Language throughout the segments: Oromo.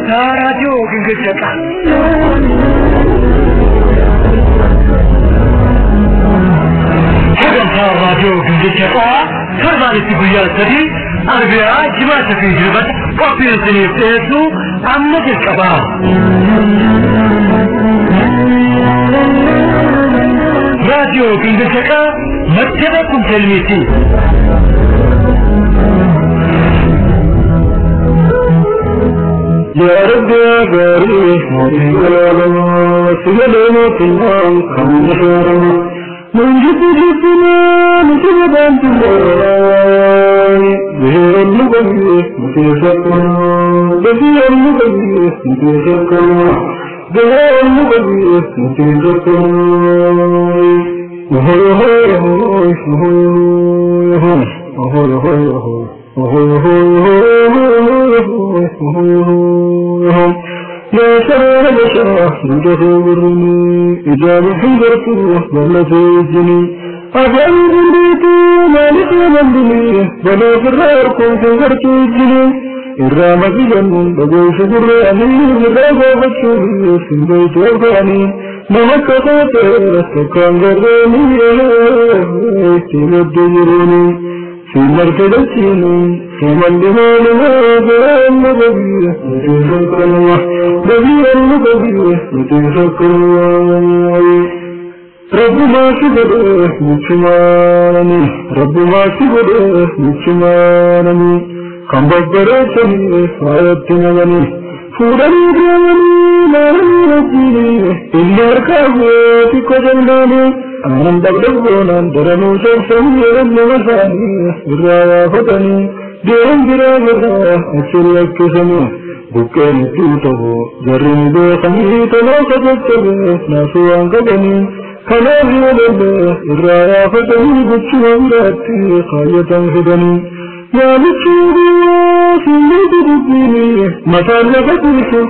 Sagantaa raadiyoo Gingilchaa. Sagantaa raadiyoo Gingilchaa torbaanitti guyyaa 3 Arbiyaa, Jimaata fi Dilbata qophii isiniif dhiyeessu amma jalqaba. Raadiyoo Gingilchaa madda beekumsa ilmiiti. يا رب يا باري من جد جدنا نجد أنت غير المغير متشكر غير المغير متشكر غير المغير متشكر وهو هو هو هو هو هو يا شر بشر متخبرني إذا بحجرت ظل سيجني أفعل بيتي مالك ومنزلي ولا فراركم فغرت الجني الرامة جن بقوش قراني الرابع بشري في بيت وفاني مهك خاطر كان غراني تمد جروني في مرتبتين في من لمال هذا النبي نبي النبي متشكر رب ما شكره مجمعني رب ما شكره مجمعني كم ببرتني آياتنا فورني لا ربي إلا ركابتي كجلالي أنا دبدبونا درنو شخصي رب وثاني الرافتني دين جرا أسر يكسمي بكين توتو جرني بخمي تلاك جتبه ناسوان قدني خلاص ولله الرافتني بتشوراتي خاية هدني يا بتشوري في الليل متعلقة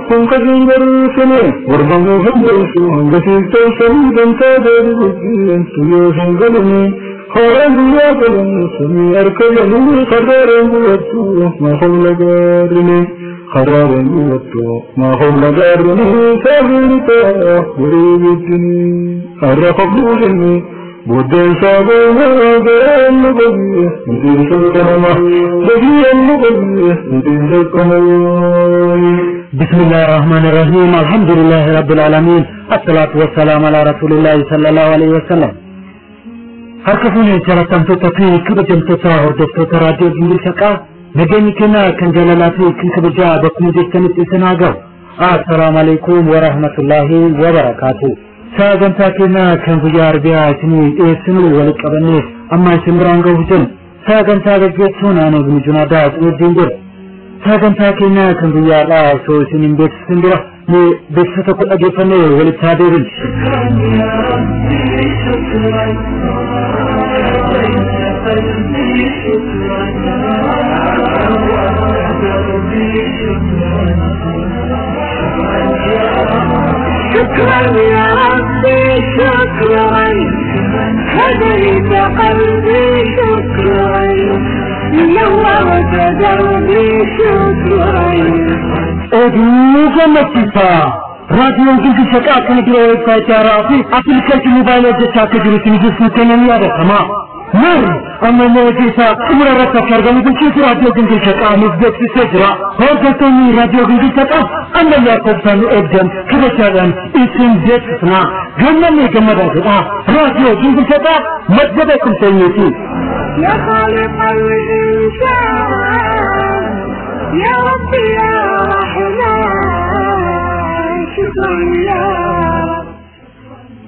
كن قدر برسني وربما فندرس هنگسي توسني دنتا دربين تيوشن قلمي خارج يا قلم سمي أركبني خرار وتو ما حول قارني خرار وتو ما حول قارني سافرتا وريبتني أرقب جني بدي سابوها النبي بسم الله الرحمن الرحيم. الحمد لله رب العالمين، الصلاة والسلام على رسول الله صلى الله عليه وسلم. harka jaalatamtoota fi kabajamtoota hordoftoota raadiyoo Gingilchaa, nageenyi keenya kan jaalalaa fi kan kabajaa bakkuma jirtanitti isin haa gahu. Assalaamu alaikum wa rahmatullahi wa barakaatuh. Sagantaa keenya kan guyyaa Arbiyaa isinii dhiyeessinu walitti qabannee amma isin biraan gahuuf jennu. Sagantaa gaggeessuun ani Ibnu Junaadaa isin wajjin jira. Sagantaa keenya kan guyyaa har'aa osoo isin hin beeksisin dura mee beeksisa tokko dhaggeeffannee walitti haa deebinu. شكرا يا ربي شكرا، هديت قلبي شكرا، نورت دربي شكرا. Oduu gammachiisaa! Raadiyoon Gingilchaa kana dura weebsaayitii haaraa fi appilikeeshinii moobaayilii hojjechaa akka jiru isin ibsuun keenya ni yaadatama. Nur amma immoo hojii isaa xumura irratti akka argamu bulchiinsi raadiyoo Gingilchaa nuuf beeksisee jira. Hordoftoonni raadiyoo Gingilchaa ammayyaa akka isaan nu eegdan kabajaadhaan isin beeksisna. Gammannee gammadaa jedha. Raadiyoo Gingilchaa madda beekumsa eenyuuti. يا خالق الإنسان يا ربي يا رحمن شكرا يا رب.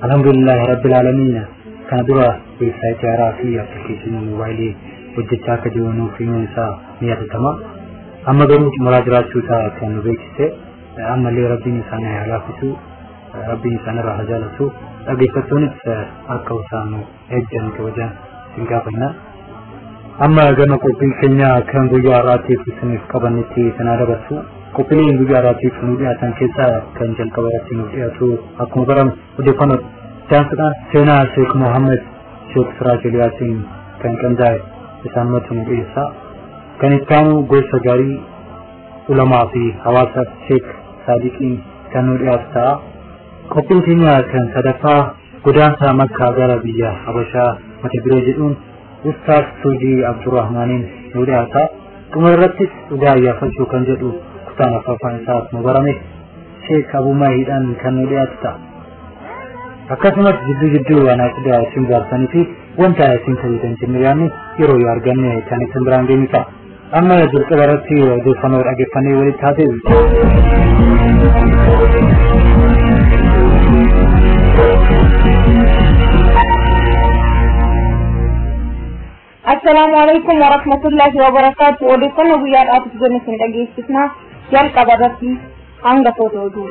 Alhamdulillahi rabbil aalamiin. Kana dura weebsaayitii haaraa fi appilikeeshinii moobaayilii hojjechaa akka jiru nuuf himuun isaa ni yaadatama. Amma garuu xumuraa jiraachuu isaa kan nu beeksise, ammallee rabbiin isaanii haa laaffisu, rabbiin isaanirraa haa jaalatu. Dhaggeeffattoonnis akka isaan nu eeggan kabajan isin gaafanna. Amma gama qophii keenya kan guyyaa har'aatiif isiniif qabannetti isin haa dabarsu. Qophiileen guyyaa har'aatiif nu dhiyaatan keessaa kan jalqaba irratti nuuf dhiyaatu akkuma barame odeeffannoo daansuudhaan seenaa Sheek Mohammed Sheek Siraaj Eliyaasiin kan qindaa'e isaanumatu nu dhiyeessa. Kan itti aanu gorsa gaarii Ulamaa fi hawaasa Sheek Saadiqiin kan nu dhiyaatu ta'a. Qophiin keenya kan sadaffaa godaansa Makkaa gara biyya Habashaa mata duree jedhuun Ustaaz Tuujii Abdurrahmaaniin nu dhiyaata. Xumura irrattis dhugaa iyyaafachuu kan jedhu kutaan afuraffaan isaa akkuma barame Sheek Abuu Mahiidhaan kan nu dhiyaatu ta'a. Akkasumas jidduu jidduu waan aqidaa isin baarsanii fi wanta isin fayyadan jennee yaadne yeroo yoo arganne kan isin biraan geenyu ta'a. Amma jalqaba irratti odeeffannoo dhaggeeffannee walitti haa deebinu. Assalaamu alaikum warahmatullahi wabarakaatu. Odeeffannoo guyyaadhaaf jenne isin dhageessisna. Jalqaba irratti hangafoota oduu.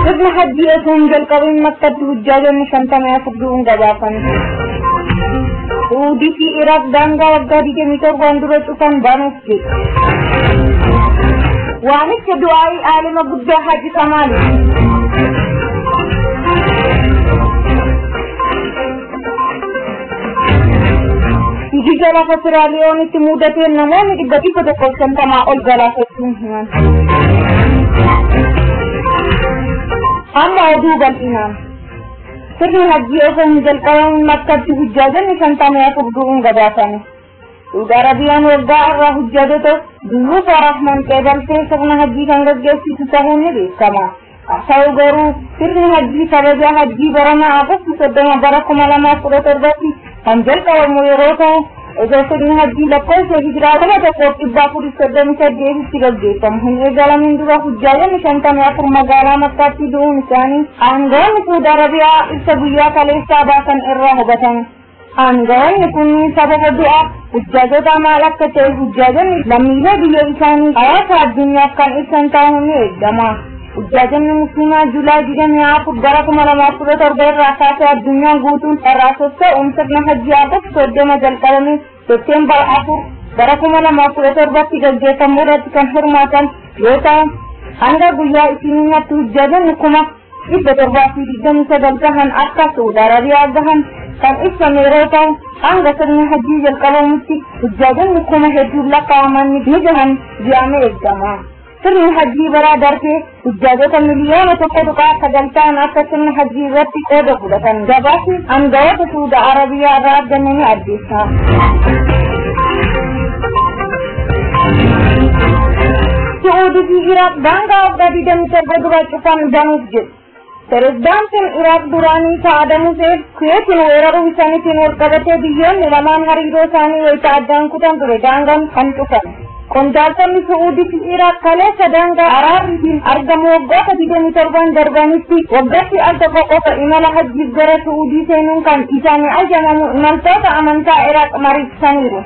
Sirna hajjii osoo hin jalqabin Makkatti hujjaajonni 54 du'uun gabaafame. Suudii fi Iraaq daangaa waggaa 27 dura cufan banuuf jedhu. Waamicha du'aa'ii aalima guddaa Haji Kamaali. Fiigicha lafa Siraaliyoonitti mudateen namoonni 150 ol galaafachuun himan. Amma oduu bal'inaan. Sirni hajjii osoo hin jalqabamin Makkatti hujjaajonni 54 du'uun gabaafame. Saudi Arabiyaan waggaa irraa hujjaajota Duyuufa Rahman qeebaltee sirna hajjii kan gaggeessitu ta'uun ni beekama. Haa ta'u garuu sirni hajjii kabaja hajjii barana Agosti 30 bara 2017tti kan jalqabamu yeroo ta'u, osoo sirni hajjii lakkoofsa hijiraa 1438tti gaggeeffamu hin eegalamin dura hujjaajonni 54 magaalaa Makkaatti du'uun isaanii aangawoonni Saudi Arabiyaa ibsa guyyaa kaleessaa baasan irraa hubatame. Aangawoonni kunniin sababa du'a hujjaajota maal akka ta'e hujjaajonni lammiilee biyya isaanii hawaasa addunyaaf kan ibsan ta'uun ni eegama. Hujjaajonni musliimaa Julaay 24 bara 2017 irraa kaasee addunyaan guutuun irraa socho'uun sirna hajjii Agosti 30 jalqabame Seepteembar 4 bara 2017tti gaggeeffamu irratti kan hirmaatan yoo ta'u, hanga guyyaa isiniinatti hujjaajonni 729,000 gahan akka Saudi Arabiyaa gahan kan ibsame yeroo ta'u, hanga sirni hajjii jalqabamutti hujjaajonni kuma hedduun lakkaa'aman ni gahan jedhamee eegama. Sirni hajjii bara darbee hujjaajota 1.9 miliyoona ta'an akka sirna hajjii irratti qooda fudhatan gabaasni aangawoota Saudi Arabiyaa irraa arganne ni addeessa. Su'uudii fi Iraaq daangaa waggaa 27 dura cufan banuuf jedhu. Pireezidaantiin Iraaq duraanii Saadam Hussein Kuweetiin weeraruu isaaniitiin wal qabatee biyyoonni lamaan hariiroo isaanii wayita addaan kutan ture daangaan kan cufan. Qondaaltonni Su'uudii fi Iraaq kaleessa daangaa Araarriitiin argamu waggoota 27 darbanitti waggaatti al tokko qofa imala hajjiif gara Su'uudii seenuun kan isaanii ayyamamu imaltoota amantaa Iraaq mariisaniiru.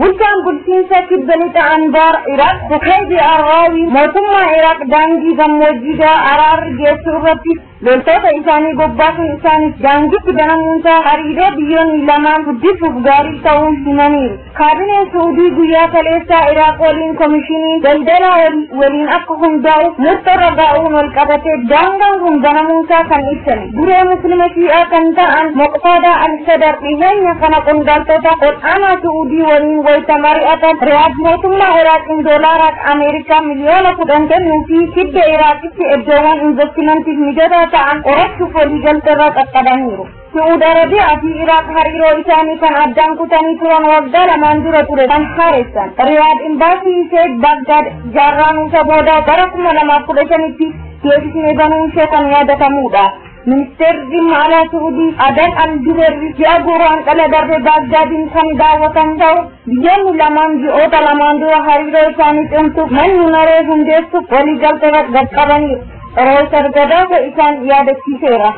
Bulchaan bulchiinsa kibba lixa Anbaar Iraaq Hukaydi Arraawi mootummaa Iraaq daangii gammoojjii Araarri geessu irratti loltoota isaanii bobbaasuun isaaniif daangichi banamuunsaa hariiroo biyyoonni lamaan guddisuuf gaarii ta'uun himaniiru. Kaabineen Suudii guyyaa kaleessaa Iraaq waliin komishinii daldalaa waliin akka hundaa'u murtoorra ga'uun wal qabatee daangaan kun banamuunsaa kan ibsame. Duree Musliima Shii'aa kan ta'an Moqtadaa Al-Sadar dhiheenya kana qondaaltota ol'aanaa Suudii waliin wayita mari'atan Riyaad mootummaa Iraaqiin doolaara Ameerikaa 10 miliyoona kennuu fi kibba Iraaqitti iddoowwan investimantiif mijataa ta'an qorachuuf waliigalteerra qaqqabaniiru. Saudi Arabiyaa fi Iraaq hariiroo isaanii kan addaan kutanii turan waggaa lamaan dura ture kan haaressan. Riyaad imbaasii ishee Bagdaad jaarraanuusa booda bara 2015tti deebisnee banuun ishee kan yaadatamudha. Ministeerri dhimma alaa Suudii Adan Al-Jubeer ji'a Guraandhala darbe Bagdaadiin kan daawwatan ta'u, biyyoonni lamaan ji'oota lamaan dura hariiroo isaanii cimsuuf manni maree hundeessuuf waliigalteerra qaqqabaniiru. Reuters gabaasa isaan yaadachiiseera.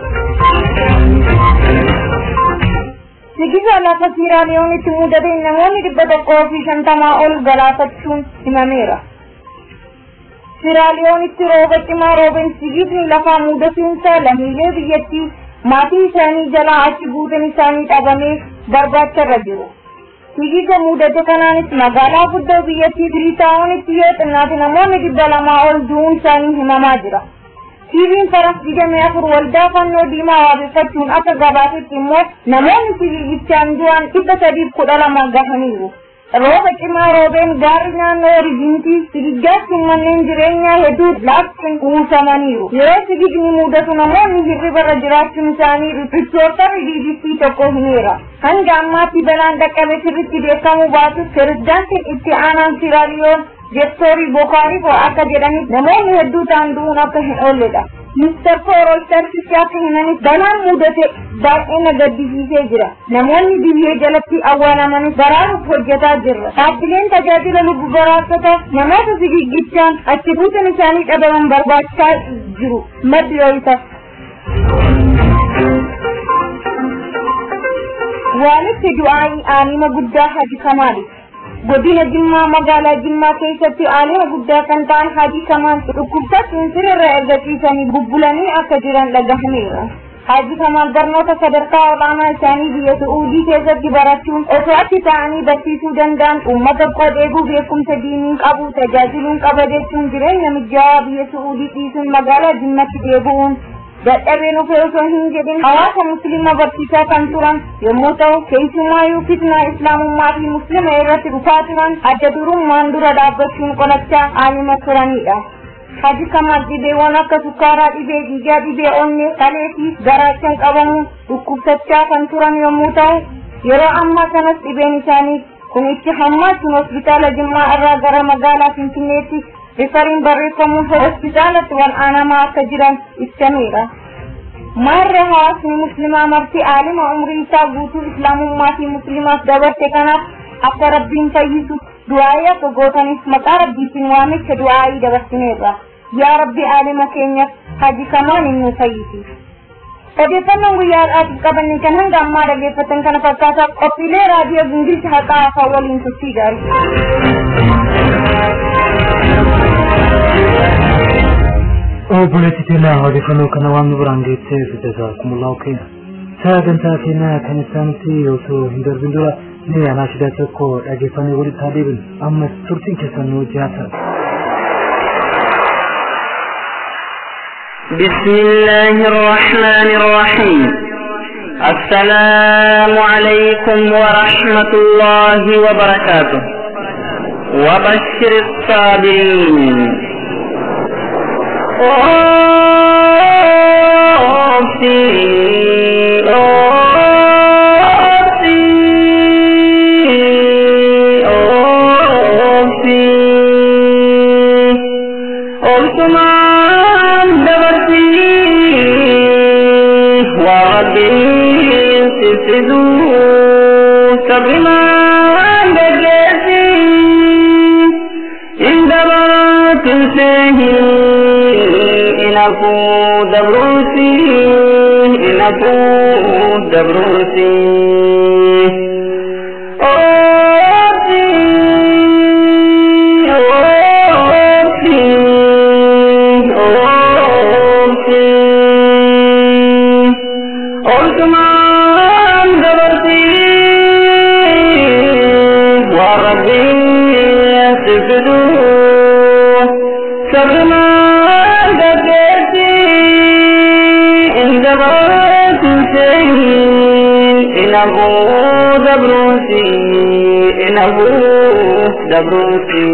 Sigiga lafa Siiraaliyoonitti mudateen namoonni 150 ol galaafachuun himameera. Siiraaliyoonitti rooba cimaa roobeen sigigni lafaa mudachuunsaa lammiilee biyyattii maatii isaanii jalaa achi buuteen isaanii dhabamee barbaacharra jiru. Sigiga mudate kanaanis magaalaa guddoo biyyattii Firiitaawonitti yoo xinnaate namoonni 200 ol du'uun isaanii himamaa jira. TV'n Faras 24 waldaa fannoo diimaa wabeeffachuun akka gabaasetti immoo namoonni sigigichaan du'an 312 gahaniiru. Rooba cimaa roobeen gaarri naannoo Rigintii sigiggaatti manneen jireenyaa hedduu laaftiin kuusamaniiru. Yeroo sigigni mudatu namoonni hirribarra jiraachuun isaanii riippoortarri BBC tokko himeera. Hanga ammaatti balaan dhaqqabe sirriitti beekamuu baatus pirezidaantiin itti aanaan Siraaliyoon Jettoorii Bokaarifoo akka jedhanitti namoonni hedduu ta'an du'uun akka hin oolledha. Mister Roytersitti akka himanitti balaan mudate baay'ee na gaddisiisee jira. Namoonni biyyee jalatti awwaalamanis baraaruuf hojjetaa jirra. Dhaabbileen tajaajila lubbu baraartotaa namoota sigiggichaan achi buuteen isaanii dhabaman barbaachaa jiru. Maddi Reuters. Waalitti du'aa'ii aalima guddaa Haji Kamaali. Godina Jimmaa magaalaa Jimmaa keessatti aalima guddaa kan ta'an Haji Kamaal dhukkubsachuun sirriirra erga ciisanii bubbulanii akka jiran dhagahameera. Haji Kamaal barnoota sadarkaa olaanaa isaanii biyya Su'uudii keessatti barachuun osoo achi ta'anii barsiisuu danda'an uummata qodheeguu beekumsa diinii qabu tajaajiluun qaba jechuun jireenya mijaawaa biyya Su'uudii dhiisuun magaalaa Jimmatti deebi'uun dadhabeen ofii osoo hin jedhin hawaasa musliima barsiisaa kan turan yommuu ta'u keessumaayyuu fitnaa islaamummaa fi muslima irratti dhufaa turan adda durummaan dura dhaabbachuun qolachaa aalima turanidha. Haji Kamaal dhibeewwan akka sukkaaraa, dhibee dhiigaa, dhibee onnee, kalee fi garaachaan qabamuun dhukkubsachaa kan turan yommuu ta'u yeroo ammaa kanas dhibeen isaanii kun itti hammaachuun hospitaala Jimmaa irraa gara magaalaa Finfinneetti rifariin barreeffamuun hospitaalatti wal'aanamaa akka jiran ibsameera. Maarree hawaasni musliimaa marti aalima umrii isaa guutuu islaamummaa fi musliimaaf dabarte kanaaf akka rabbiin fayyisu du'aa'ii akka gootaniif maqaa rabbiitiin waamicha du'aa'ii dabarsineerra. Yaa Rabbi aalima keenyaaf Haji Kamaal nu fayyisi. Odeeffannoon guyyaa har'aatiif qabanne kan hanga ammaa dhaggeeffatan kana fakkaataa qophiilee raadiyoo Gingilcha haqaa afaan waliin turtii gaarii. Obboleetti teellaa odeeffannoo kana waan nu biraan geesseef jazaakumullahu khayran. Sagantaa keenya kan isaanitti osoo hin darbin dura mee anaashidaa tokko dhaggeeffannee walitti haa deebinu. Ammas turtiin keessan nu wajjin haa ta'u. بسم الله الرحمن الرحيم. السلام عليكم ورحمة الله وبركاته. وبشر الصابرين. أوفي أوفي أوفي أوسمان دبرتي وربي سفدو سبرمان دجسي إن دبرت سهي إنكو دبروسي إنكو دبروسي أوفي أوفي أوفي أوسمان دبرتي وربي يسفدو سرمان دبرتي إن دبرت شيء إنه دبروسي إنه دبروسي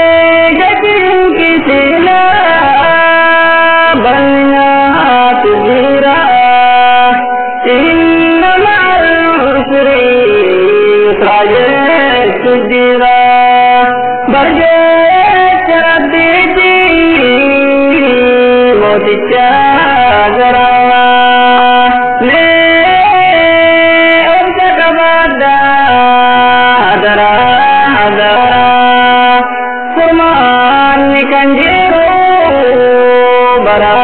إيجتك سلا بلنا تجيرا إن مع العسر يسرا تجيرا برجت ربيتي موتك جرا لي أمسك بعد درا درا فرمان كنجيرو برا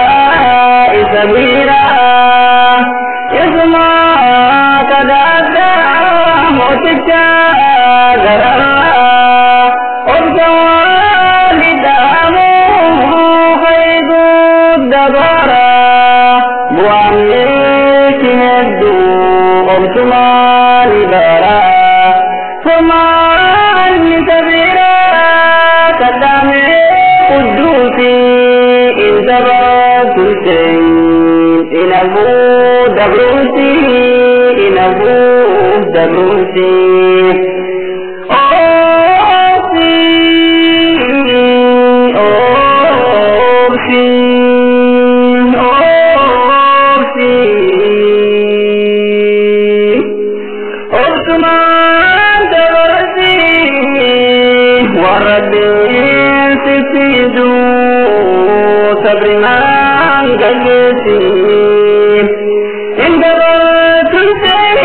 سبيرا يسمع كذا موتك جرا dabruusi. Oobsi oobsi oobsi obsumaan dabarsi warra sitti sabrimaan gaggeessi. Indabartuun seen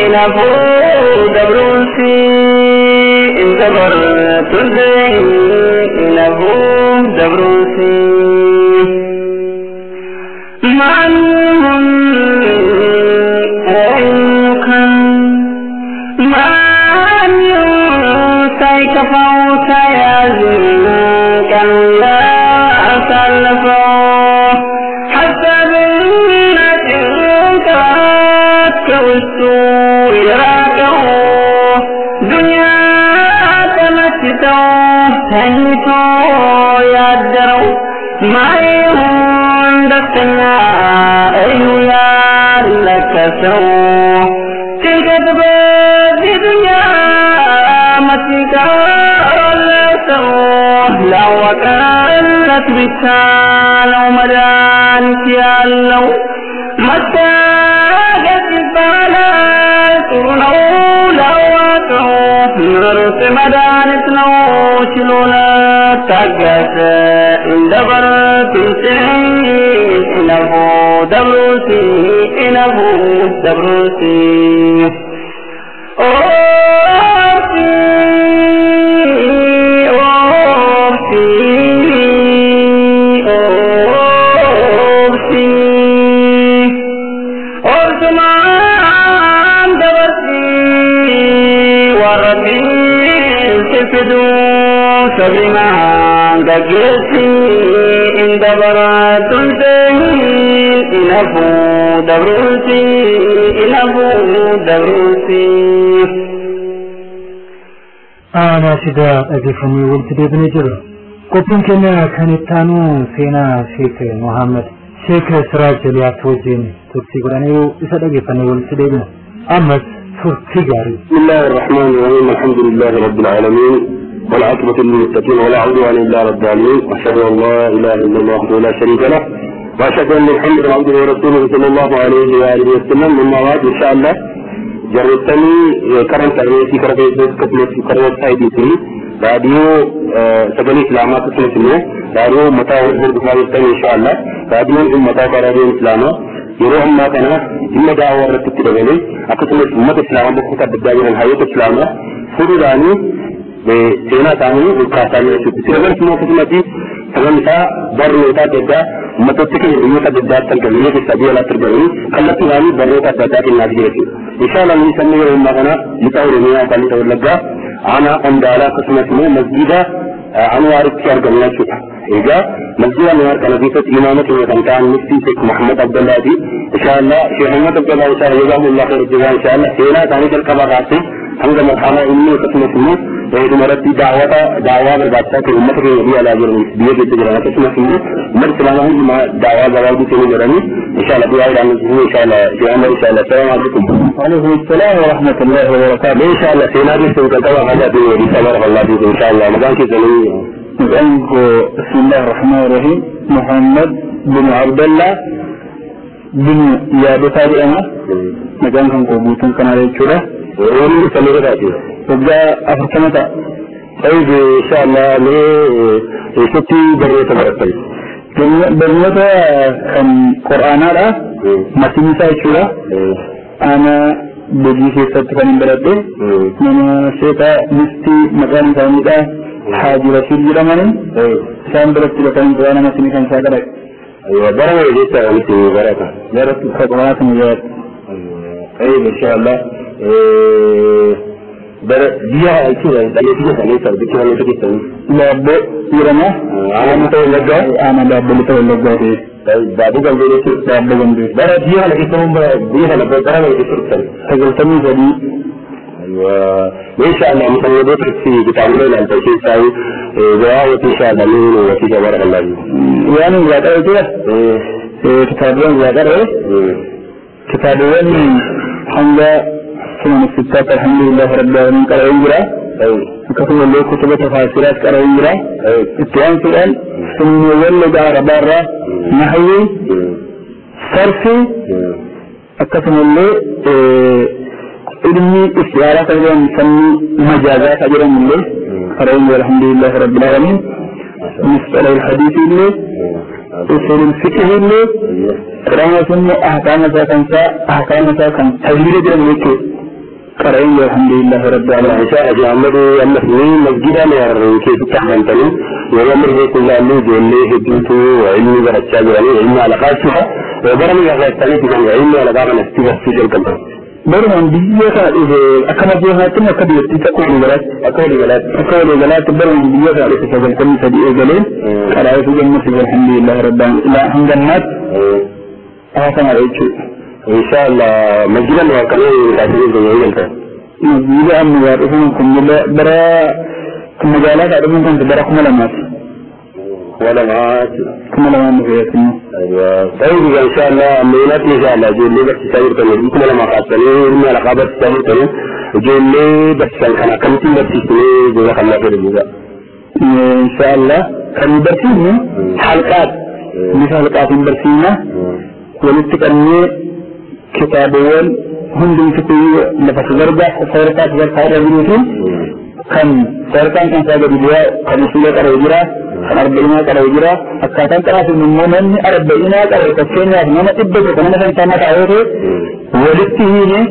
inafuu dabruusi. Indabartuun seen inafuu dabruusi. Maalum kan ማንም ሳይከፋው ሳያዝን ቀን ያሳለፈው ሐሳብና ጭንቀት ከውስጡ የራቀው ዱንያ ተመችተው ተኝቶ ያደረው ማይሆን ደስተኛ እዩ ያለከሰው ጭንቀት በዚህ ዱንያ መሲቀረለሰው ላወቀለት ብቻ ነው መድኃኒት ያለው። መታገስ ይባላል ጥሩ ነው ላወቀው፣ ምርጥ መድኃኒት ነው ችሎ ለታገሰ። እንደ በረቱ ኢነሁ ደብሩሲ ኢነሁ ደብሩሲ። ኦብሲ ኦብሲ ኦብሲ obsumaan dabarsi warra si fiduu sabrimaan gaggeessi. Indabartuun seen inafuu dabruusi inafuu dabruusi. Aanaa sidaa dhageeffamee walitti deebinee jirra. Qophiin keenya kan itti aanu seenaa Sheek Muhammad Sheek Siraaj Eliyaas wajjin turtii godhanii isa dhageeffannee walitti deebina. Ammas turtii gaarii. بسم الله الرحمن الرحيم، الحمد لله رب العالمين، والعاقبة للمتقين، ولا عدوان إلا على الظالمين، وأشهد أن لا إله إلا الله وحده لا شريك له، وأشهد أن محمدا عبده ورسوله صلى الله عليه وآله وسلم. أما بعد، إن شاء الله jarrettanii karan sarreetii kara Facebook akkasumas kara websaayitii raadiyoo sagalee islaamaa akkasumas immoo raadiyoo uummataa hordofaa jirtan, insha Allah raadiyoon uummataa fi raadiyoon islaamaa yeroo ammaa kana dhimma daawaa irratti itti dabalee akkasumas uummata islaamaa bakkoota adda addaa jiran hayyoota islaamaa fuudhuudhaanii seenaa isaanii ol kaasaa jiru jechuudha. Itti dabalas immoo akkasumas sababni isaa barnoota adda addaa uummattoota keenya biyyoota adda addaatti argaman, biyya keessaa biyya alaatti argamanii kallattiidhaan barnoota adda addaa kennaa jira jechuudha. Inshallah nuyi sabni yeroo ammaa kana lixa Oromiyaa yookaan lixa Wallaggaa aanaa Qondaalaa akkasumas immoo masjiida Anwaaritti argamna jechuudha. Egaa masjiida Anwaar kana keessatti imaama keenya kan ta'an muftii Sheekh Muhammad Abdullaati. Inshallah Sheekh Muhammad Abdullah inshallah jazaahullah khairu jazaa, inshallah seenaa isaanii jalqabaa kaasee hanga marhamaa inni akkasumas immoo dhumarratti daawwata daawwaa barbaachisaa ta'e uummata keenya biyya alaa jiran, biyya keessa jiran akkasumas immoo uummata islaamaa hundumaa daawwaa gabaabduu seenuu jedhanii inshallah du'aadhaan inshallah Sheekh Ahmad inshallah salaamu alaikum. وعليكم السلام ورحمة الله وبركاته. إن شاء الله سيناريو سنقطع هذا في بارك الله فيكم إن شاء الله مكان كيسني. بسم الله الرحمن الرحيم، محمد بن عبد الله بن يابتا jedhama. Maqaan kan koo guutuun kanaa jechuudha. Wani samii taati. Waggaa 40 ta'a. طيب إن شاء الله mee eessatti barnoota barattan? Barnoota kan Qur'aanaadha. Matiin isaa jechuudha. Ana Bojii keessatti kan hin baradhe. Nama sheeka muftii maqaan isaaniidha. Haaji Rasiid jedhamani. Isaan biratti kan Qur'aana matiin kan isaa qara'e. أيوة bara wani jecha walitti barata. Baratti Qur'aana kan yaadatu. طيب إن شاء الله bara biyya jechuudha dhaloota isaanii sarbicha dhaloota keessanii. Laabboo jedhama. Aanaa ta'e Wallaggaa. Aanaa Laabboo ta'e Wallaggaa ta'e. Baaboo Gambee jechuudha. Laabboo Gambee. Bara biyya kana keessa biyya kana bara kana keessa dhuftan. 93. أيوة إن شاء الله مسندات في بتعملوا لنا شيء ساي دعاء إن شاء الله من وفيك بارك الله فيك. Waan irraa qabe jira. Kitaabileen irraa qabe. Kitaabawwan hanga sunan sittaatti alhamdulillah rabbil aalamiin qara'een jira. Akkasumallee kutuba tafaasiraas qara'een jira. Itti aansuudhaan sunniiwwan lugaa arabaa irraa nahwii, sarfii, akkasumallee ilmi istiyaaraa kan jedhamu sanyii majaazaa kan jedhamu illee qara'een jira alhamdulillah rabbil aalamiin. Musxalah alhadiisii illee, usul fiqhii illee, quraana sunni ahkaama isaa kan isaa ahkaama isaa kan tajwiida jedhamu jechuudha. Qara'een jira alhamdulillah rabbil aalamiin. Insha Allah Ahmadu ammas ni masjida ne keessatti argamtanii yeroo amma keessatti ilaallu ijoollee hedduutu ilmi barachaa jiranii ilmi alaqaa jechuudha. Bara mi'a keessanitti kan ilmi alaqaa kana itti barsiisuu jalqaban. Barumaan biyya kana dhufe akka masjida kanaatti immoo akka biyyattiitti akka waliigalaatti. Akka waliigalaatti. Akka waliigalaatti barumaan biyya kana dhufe 93 eegalee qaraa'ee gammachuu alhamdulillah rabbil aalamiin hanga ammaatti haasamaadha jechuudha. Insha Allah masjida ne akkamii taasisuu danda'u jalqaban. Masjida amma yaa dhufuun kun bara magaalaa kaa dhufuun kun bara 2000ti. 2000. 2000 dhufe jechuudha. طيب إن شاء الله أمينات إن شاء الله جولي بس تساوي تاني كم لما قاتلني إني على قابة تساوي تاني جولي بس كان كم تيم بس تسوي جزاك الله خير الجزاء. إن شاء الله كان برسيني حلقات مثل حلقات برسينة ولتكني كتابين هم بيسكوا لفت درجة سيركات درجة رجلتين كان سيركان كان سابق بجوا كان سيرك رجلا kan arba'inaa qara'u jira. Akkaataan qaraasuun immoo namni arba'inaa qara'u fakkeenyaaf nama 100 nama 50 ta'ee ta'e walitti hiine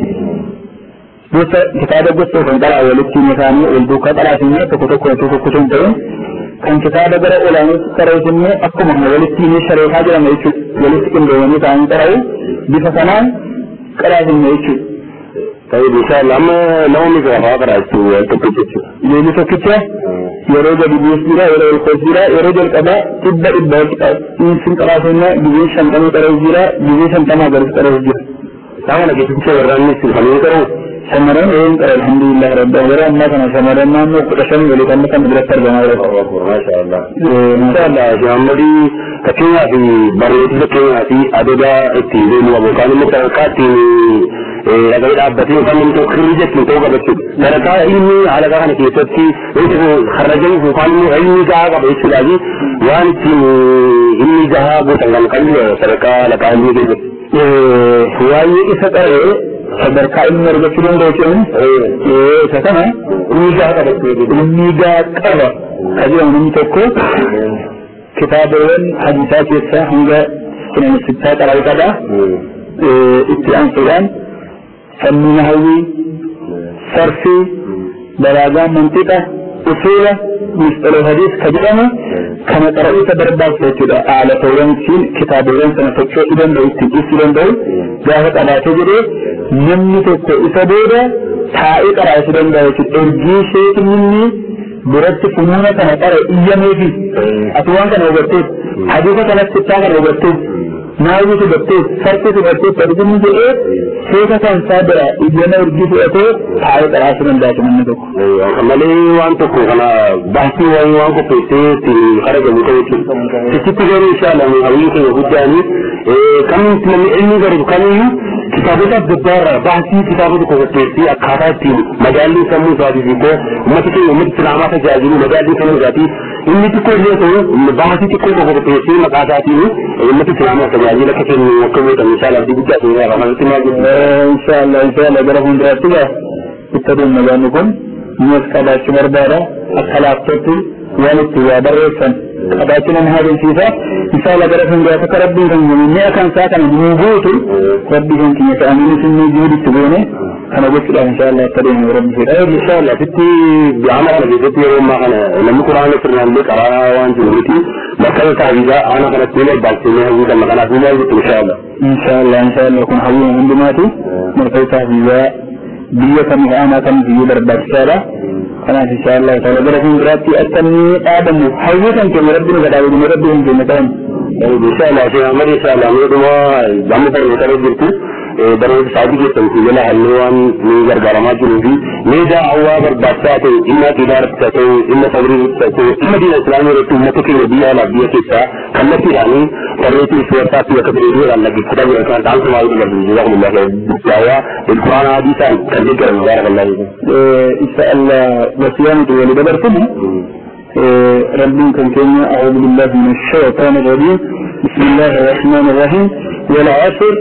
gosa kitaaba gosa kan qara'u walitti hiine isaanii wal duukaa qaraasuun tokko tokko tokko tokko hin ta'in kan kitaaba gara olaanuutti qara'u immoo akkuma kana walitti hiine shareekaa jedhama jechuudha. Walitti qindoomanii ta'anii qara'u bifa kanaan qaraasuun jechuudha. طيب إن شاء الله أما نومي في أخرى تكتشف. Jeeni tokkicha yeroo gadi bu'us jira, yeroo ol ka'us jira, yeroo jalqabaa dhibba dhibba insin qaraasonna gizee 50 qara'us jira, gizee 50 garis qara'us jira. Sama lagi shamarran sirfamee qara'u. Shamarran een qara alhamdulillah rabbi yeroo ammaa kana shamarran naannoo 15 olii kan kan biratti argamaa jira. Masha Allah. Insha Allah Muhammadi fakkeenyaa fi barnoota fakkeenyaa fi adoda ittiin deemu qabu yookaan immoo sadarkaa ittiin dhaga'ee dhaabbatee yookaan namni tokko kirrii jechuun ta'uu qaba jechuudha. Sadarkaa ilmi alagaa kana keessatti wanti kun harrajanii yookaan immoo ilmi gahaa qaba jechuudhaa fi waan ittiin ilmi gahaa gootan kan qabdu sadarkaa alagaa ilmi keessatti. Waa'ee isa qara'ee sadarkaa ilmi argachuu danda'u jechuun isa kana Ilmi gahaa qaba jechuudha. Ilmi gahaa qaba kan jedhamu namni tokko kitaabawwan hadiisaa keessaa hanga sunan sittaa qara'uu qaba. Itti aansuudhaan sanyii nahawii, sarfii, balaagaa mantiqa, usuula, musxaloo hadiis ka jedhamu kana qara'uu isa barbaachisa jechuudha. Aalatawwan ittiin kitaabawwan sana sochoosuu danda'u ittiin ibsuu danda'u gaafa qabaatee jedhee namni tokko isa booda taa'ee qaraasuu danda'a jechuudha. Ergii sheekni biratti funuuna kana qara iyyameefi ati waan kana hubatteef hadiisa kanas sittaa kana hubatteef naawwii hubatteef sarfii hubatteef sadii jedhee sheeka kan isaa bira iyyama ergii fudhatee taa'ee qaraasuu danda'a namni tokko. Malee waan tokko kana baasii waan waan qopheessee ittiin harajamu ta'u jechuudha. Sichitti garuu insha Allah hawwiin keenya guddaanii kamitti namni ilmi baratu kamiyyuu kitaabota adda addaa irraa baasii kitaaba tokko qopheessee akkaataa ittiin madaalli sammuu isaatii fi uummata keenya uummata islaamaa tajaajilu madaalli sammuu isaatii inni xiqqoo illee ta'u baasii xiqqoo tokko qopheessee maqaa isaatiin uummata islaamaa tajaajila akka kennu akka godhamu insha Allah abdii guddaa ta'e irraa kanatti maal jedhu. Insha Allah insha Allah gara fuulduraatti gaa itti adeemna gaanni kun mi'as qabaachuu barbaada akka laaftootti waan itti waa barreessan qabaachuu nama haadamsiisa. Insha Allah gara fuulduraatti akka rabbiin kan jiru mi'a kan isaa kana nuu guutu rabbii kan keenya ta'anii isin juuditti goone kana gochuudhaaf insha Allah akka deemu rabbi fedha. Insha Allah sitti ama kana keessatti yeroo ammaa kana namni quraana sirnaan illee qaraa waan jiru miti bakka taasisaa ana kanatti illee baasnee hawwii kan kanaaf ni maal jettu insha Allah. Insha Allah insha Allah kun hawwii hundumaati marfee taasisaa biyya kamiif aanaa kamiif iyyuu barbaachisaadha. Kanaaf insha Allah ta'ala gara fuulduraatti akka inni dhaabamu hawwii kan keenya rabbi nu gadhaabe rabbi kan keenya ta'an. Insha Allah Sheekh Ahmad insha Allah mee dhuma amma barnoota irra jirtu Barnoota isaatii keessan si jala halluu waan ni gargaaramaa jiruu fi mee daawwaa barbaachisaa ta'e dhimma aqiidaa irratti haa ta'u, dhimma sabrii irratti haa ta'u, dhimma diina islaamii irratti uummata keenya biyya alaa biyya keessaa kallattiidhaanii warreetii suwarsaatti akka reediyoodhaan dhaggeeffataa jiran kan dhaamsa maalii dabarsu? Jazakumullah khairan. Daawwaa bilquraana hadiisaan kan deeggaramu, baarakallahu fiikum. Insha Allah, wasiyaan nuti walii dabarsinu ربي كان كينيا. أعوذ بالله من الشيطان الرجيم، بسم الله الرحمن الرحيم، والعصر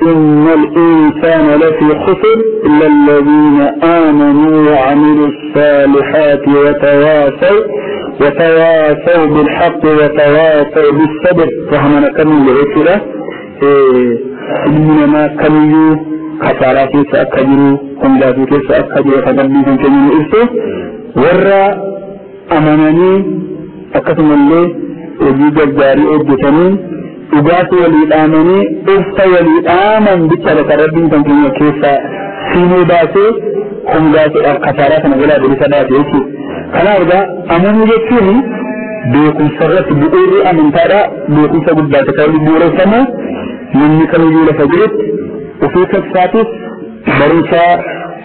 إن الإنسان لفي خسر إلا الذين آمنوا وعملوا الصالحات وتواصوا بالحق وتواصوا بالصبر. فهمنا كم لغيره إنما كميو خسارة كيس أكجرو هم كيس أكجرو فقبلي كان كينيا إرسو ورّا amananii akkasumallee hojii gaggaarii hojjetanii dhugaatii walii dhaamanii ibsa walii dhaaman bicha bakka Rabbiin kan keenya keessaa siinuu baasee hongaasuudhaaf kasaaraa kana jalaa bilisa baase jechuudha. Kanaaf egaa amanuu jechuun beekumsa irratti bu'uurri amantaadha. Beekumsa guddaa ta'e kan bu'uureffamu namni kamiyyuu lafa jirutti ofii isaatiif barumsa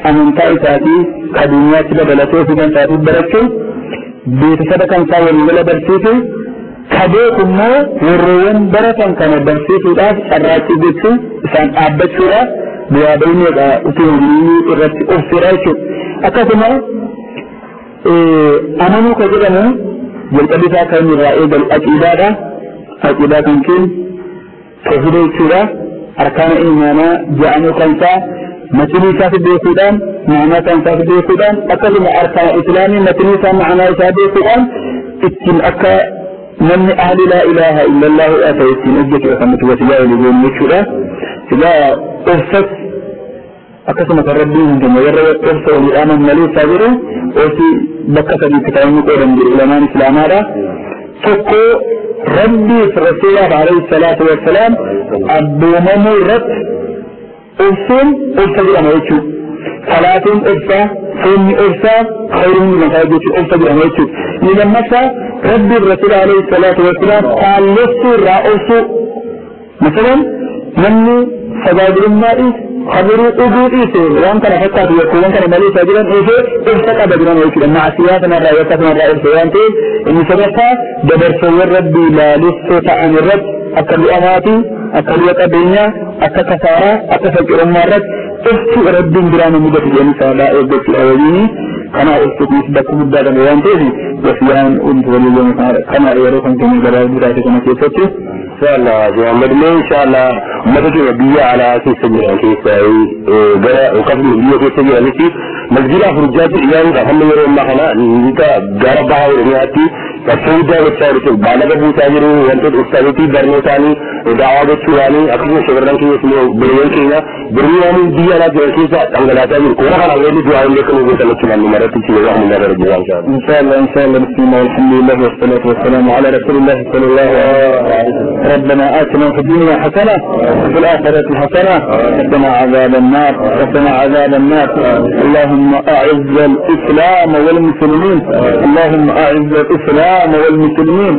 amantaa isaatii kan duniyaatti dabalatee ofii kan isaatiif barachuun beeksisa kan isaa waliigala barsiisu ka beeku immoo warroowwan baratan kana barsiisuudhaaf carraaqqii gochuun isaan dhaabbachuudhaaf bu'aa bahineedha utuu hojii irratti obseedha jechuudha. Akkasuma amanuu kan jedhamu jalqabbi isaa kan inni irraa eegalu aqiidaadha. Aqiidaa kan kennu tawhiida jechuudha. Arkaana imaanaa ja'anuu kan isaa matnii isaas beekuudhaan, ma'anaa kan isaas beekuudhaan, akkasuma arkaana islaamii matnii isaa ma'anaa isaa beekuudhaan ittiin akka namni ahli laa ilaaha illallah ta'e ittiin hojjetudha kan nuti wasiyaa walii goonu jechuudha. Egaa obsas akkasuma kan Rabbiin hin kenne warra obsa walii dhaaman malee isaa jedhu obsi bakka sadiitti kan inni qoodan jiru ulamaan islaamaadha. Tokko Rabbiif Rasuulaaf alayhi salaatu wassalaam abboomamuu irratti obsuun obsa jedhama jechuudha. Salaatuun obsa, soomni obsa, khayruun mataa jechuun obsa jedhama jechuudha. Inni lammaffaa Rabbiif Rasuula alayhi salaatu wassalaam faallessuu irraa obsuu. Masalan namni sagaagilummaa dhiise, khamrii dhuguu dhiise, waan kana fakkaatu yakkoowwan kana malee isaa jiran dhiise obsa qaba jedhama jechuudha. Maasiyaa sanarraa yakka sanarraa obsa waan ta'eef. Inni sadaffaa dabarsoowwan Rabbii laalessoo ta'an irratti akka du'a maatii, akka du'a qabeenyaa, akka kasaaraa, akka faqqirummaa irratti obsuu Rabbiin biraa nu mudatu jedhanii sababaa eeggachuudha waliini. Kanaaf obsuu kunis bakka guddaa qaba waan ta'eef wasiyaan wanti walii goonu kana yeroo kan keenya gabaabduu taate kana keessatti. Inshallah Muhammad mee inshallah uummata keenya biyya alaa keessa jiran keessa gara akkasuma biyya keessa jiranitti masjida afurjaatti ijaaruudhaaf hamma yeroo ammaa kana gara baha Oromiyaatti qabsoo guddaa gochaa jiru, baalaga buusaa jiru, wantoota ustaazotii barnootaanii daawaa gochuudhaanii, akkasuma shamarran keenyas immoo obboleeyyan keenya birriiwwan biyya alaa jiran keessa dhangalaasaa jiru. Qooda kanaaf wanni du'aa illee kan gootan jechuudhaan nu maratti itti yeroo ammaa irra jira inshallah. إن شاء الله، إن شاء الله. بسم الله والحمد لله والصلاة والسلام على رسول الله صلى الله عليه وسلم. ربنا آتنا في الدنيا حسنة وفي الآخرة حسنة وقنا عذاب النار، وقنا عذاب النار. اللهم أعز الإسلام والمسلمين، اللهم أعز الإسلام والمسلمين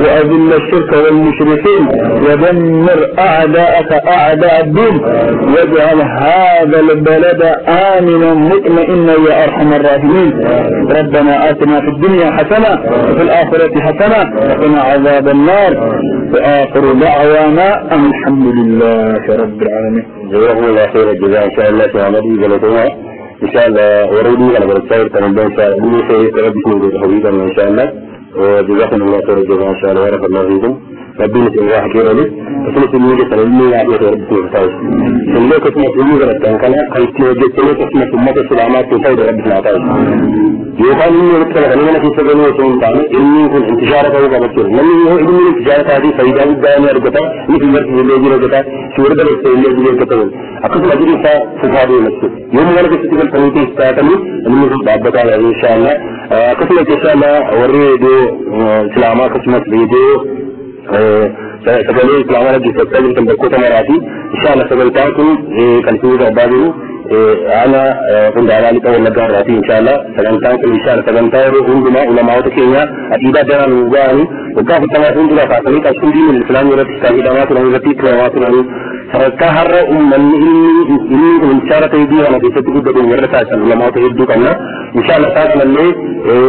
وأذل الشرك والمشركين ودمر أعداءك أعداء الدين واجعل هذا البلد آمنا مطمئنا يا أرحم الراحمين. ربنا آتنا في الدنيا حسنة وفي الآخرة حسنة وقنا عذاب النار. وآخر دعوانا أن الحمد لله رب العالمين. جزاكم الله خير الجزاء إن شاء الله في عمدي جلتنا إن شاء الله ورودي على برسائل تمام إن شاء الله خير ربكم وتحويدا إن شاء الله. وجزاكم الله خير الجزاء إن شاء الله، بارك الله فيكم. ربنا الله خير لك وسنة الموجة سنة عافية ربكم وتعالى سنة كسمة الموجة ربنا كان خيتي وجدتني كسمة أمة السلامات وفيد ربنا تعالى yookaan inni walitti qabatanii mana keessa galuu osoo hin taane ilmiin kun intishaara ta'uu qaba jechuudha. Namni yoo ilmiin intishaara taatee faayidaa guddaa ni argata, inni fi barsiisu illee jira argata, si warra dabarse illee jira argata. Akkasuma jiru isaa fufaa deema jechuudha. Yoo mana keessatti galfanii keessa taatanii ilmi kun dhaabbataa dha inshaallah. Akkasuma inshaallah warri reediyoo Islaamaa akkasumas reediyoo sagalee Islaamaa dhaggeeffachaa jirtan bakkoota maraati. Inshaallah sagantaan kun kan isin darbaa jiru ana qundaalaa lixa Wallaggaa irraati inshaallah. Sagantaan kun inshaallah sagantaa yeroo hundumaa ulamaa'ota keenya aqiidaa daraan nu ga'anii waggaa 40 fuuldura kaasanii qabsoo diinii islaamii irratti kan hidhamaa turan irratti turamaa turanii Sadarkaa har'a uummanni ilmi kun ishaara ta'ee biyya kana keessatti guddatu warra taasisan ulamaata hedduu qabna. Inshallah isaan kanallee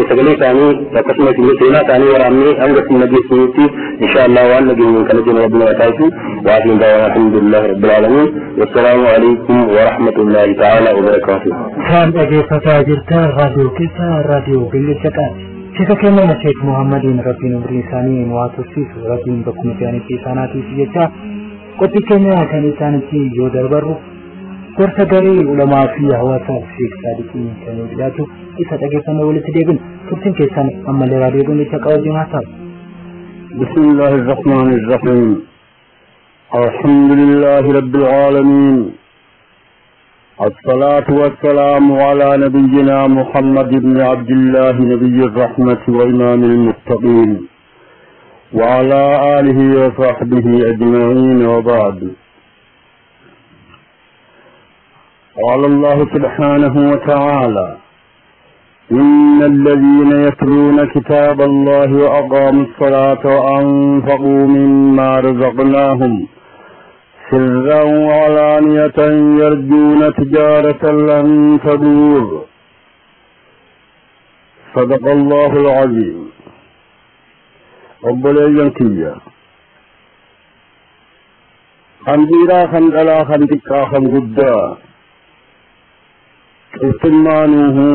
sagalee isaanii akkasumas illee seenaa isaanii waraabnee hanga isin dhageessinitti inshallah waan dhageenyeen kana jennu rabbi nama taasisu. Waatiin daawwan alhamdulillahi rabbil aalamiin. Wassalaamu alaikum wa rahmatullahi ta'ala wa barakaatuh. Kan dhaggeeffataa jirtan raadiyoo keessa raadiyoo Gingilcha Qaati. Sheeka keenya Sheek Muhammadiin Rabbiin umrii isaanii nu haa tursiisu, Rabbiin bakkuma jiranitti isaanaatiif jecha qophii keenya kan isaanitti yoo darbarru gorsa garee ulamaa fi hawaasaaf Sheek Saadiqiin kan nu dhiyaatu isa dhaggeeffannee walitti deebinu. Turtiin keessan ammallee raadiyoo Gingilcha Qaa wajjin haa ta'u. بسم الله الرحمن الرحيم. الحمد لله رب العالمين. الصلاة والسلام على نبينا محمد بن عبد الله نبي الرحمة وإمام المتقين وعلى آله وصحبه أجمعين وبعد. قال الله سبحانه وتعالى: إن الذين يتلون كتاب الله وأقاموا الصلاة وأنفقوا مما رزقناهم سرا وعلانية يرجون تجارة لن تبور. صدق الله العظيم. Obboleeyyan kiyya kan dhiiraa, kan dhalaa, kan xiqqaa, kan guddaa, qulqullaanuhu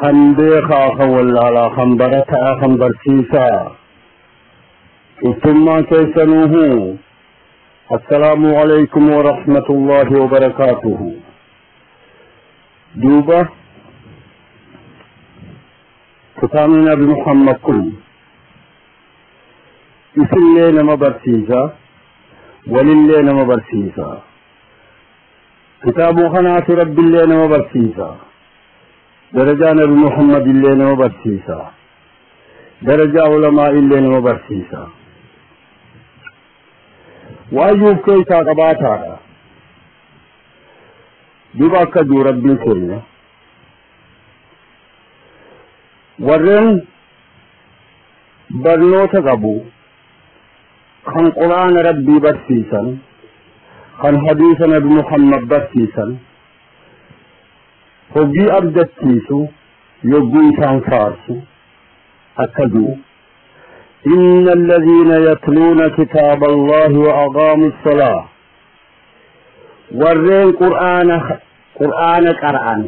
kan beekaa, kan wallaalaa, kan barataa, kan barsiisaa, qulqullaan keessanuuhu assalaamu alaykum wa rahmatullahi wa barakaatuhu. Duuba kitaabni Nabi Muhammad kun isillee nama barsiisa, walillee nama barsiisa. Kitaabuu kanaatu Rabbillee nama barsiisa, darajaa Nabi Muhammad illee nama barsiisa, darajaa ulamaa illee nama barsiisa. Waayyuuf keessaa qabaataadha. Duuba akka jiru Rabbiin keenya warreen barnoota qabu kan Quraana Rabbii barsiisan, kan hadiisa Nabi Muhammad barsiisan, hojii abdachiisu yogguu isaan faarsu akka jiru: إن الذين يتلون كتاب الله وأقاموا الصلاة. warreen qur'aana qara'an,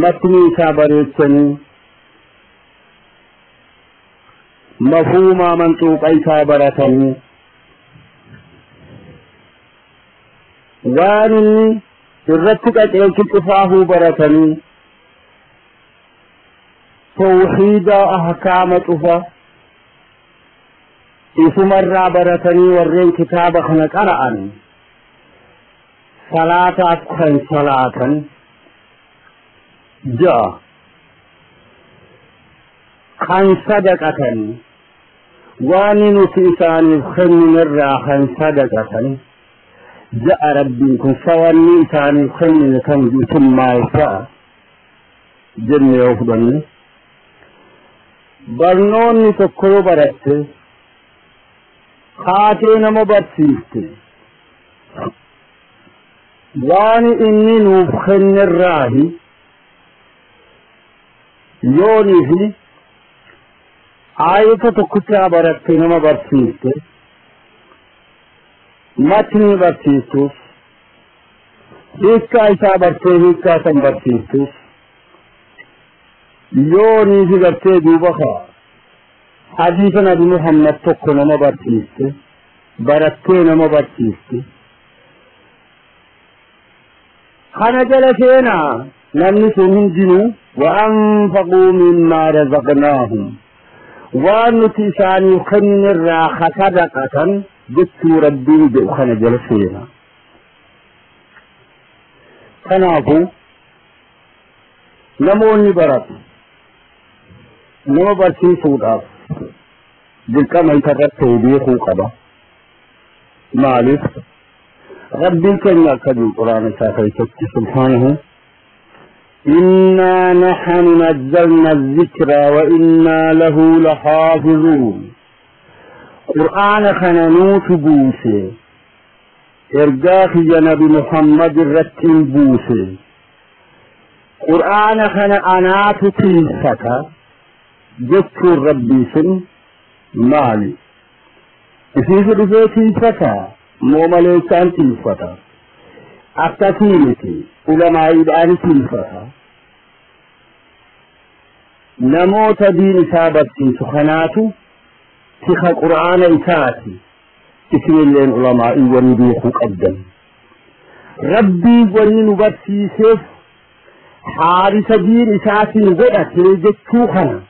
matni isaa bareechanii, mafhuumaa manxuuqa isaa baratanii, waan inni irratti qaceelchu cufaahuu baratanii, tawxiida ahkaama cufa isumarraa baratanii, warreen kitaaba kana qara'an, salaataaf kan salaatan ja'a, kan sadaqatan, waan nuti isaaniif kenninirraa kan sadaqatan ja'a. Rabbiin kun sawanni isaaniif kennine kan guutummaa maal ta'a jenne yoo fudhanne, barnoonni tokko yoo baratte kaatee nama barsiifte, waan inni nuuf kennerraahi yoonii fi aayata tokkichaa baratte nama barsiifte, matni barsiiftus, hiikkaa isaa bartee hiikkaa san barsiiftus, yoonii fi gartee duuba kaa hadiisa Nabi Muhammad tokko nama barsiifte, barattee nama barsiifte, kana jala seenaa. Namni sun hundinuu وأنفقوا مما رزقناهم waan nuti isaanii kenninirraa sadaqatan jechuu Rabbiin jedhu kana jala seenaa. Kanaafuu namoonni baratu nama barsiisuudhaaf dirqama isarratti beekuu qaba. Maaliif? Rabbiin keenya akka jiru Quraana isaa keessatti subhaanahu: إنا نحن نزلنا الذكر وإنا له لحافظون. Qur'aana kana nuutu buuse, ergaa kiyya Nabi Muhammad irratti hin buuse, Qur'aana kana anaatu tiisata jechuun Rabbii sun maali? Isiisu dhufee tiisata moo maleekaan tiifata? Akkasii miti, ulamaa'iidhaan tiifata. Namoota diin isaa barsiisu kanaatu tika Qur'aana isaati. Isinilleen ulamaa'iiwwan beekuu qabdan. Rabbii wanni nu barsiiseef haarisa diin isaatiin godhate jechuu kana.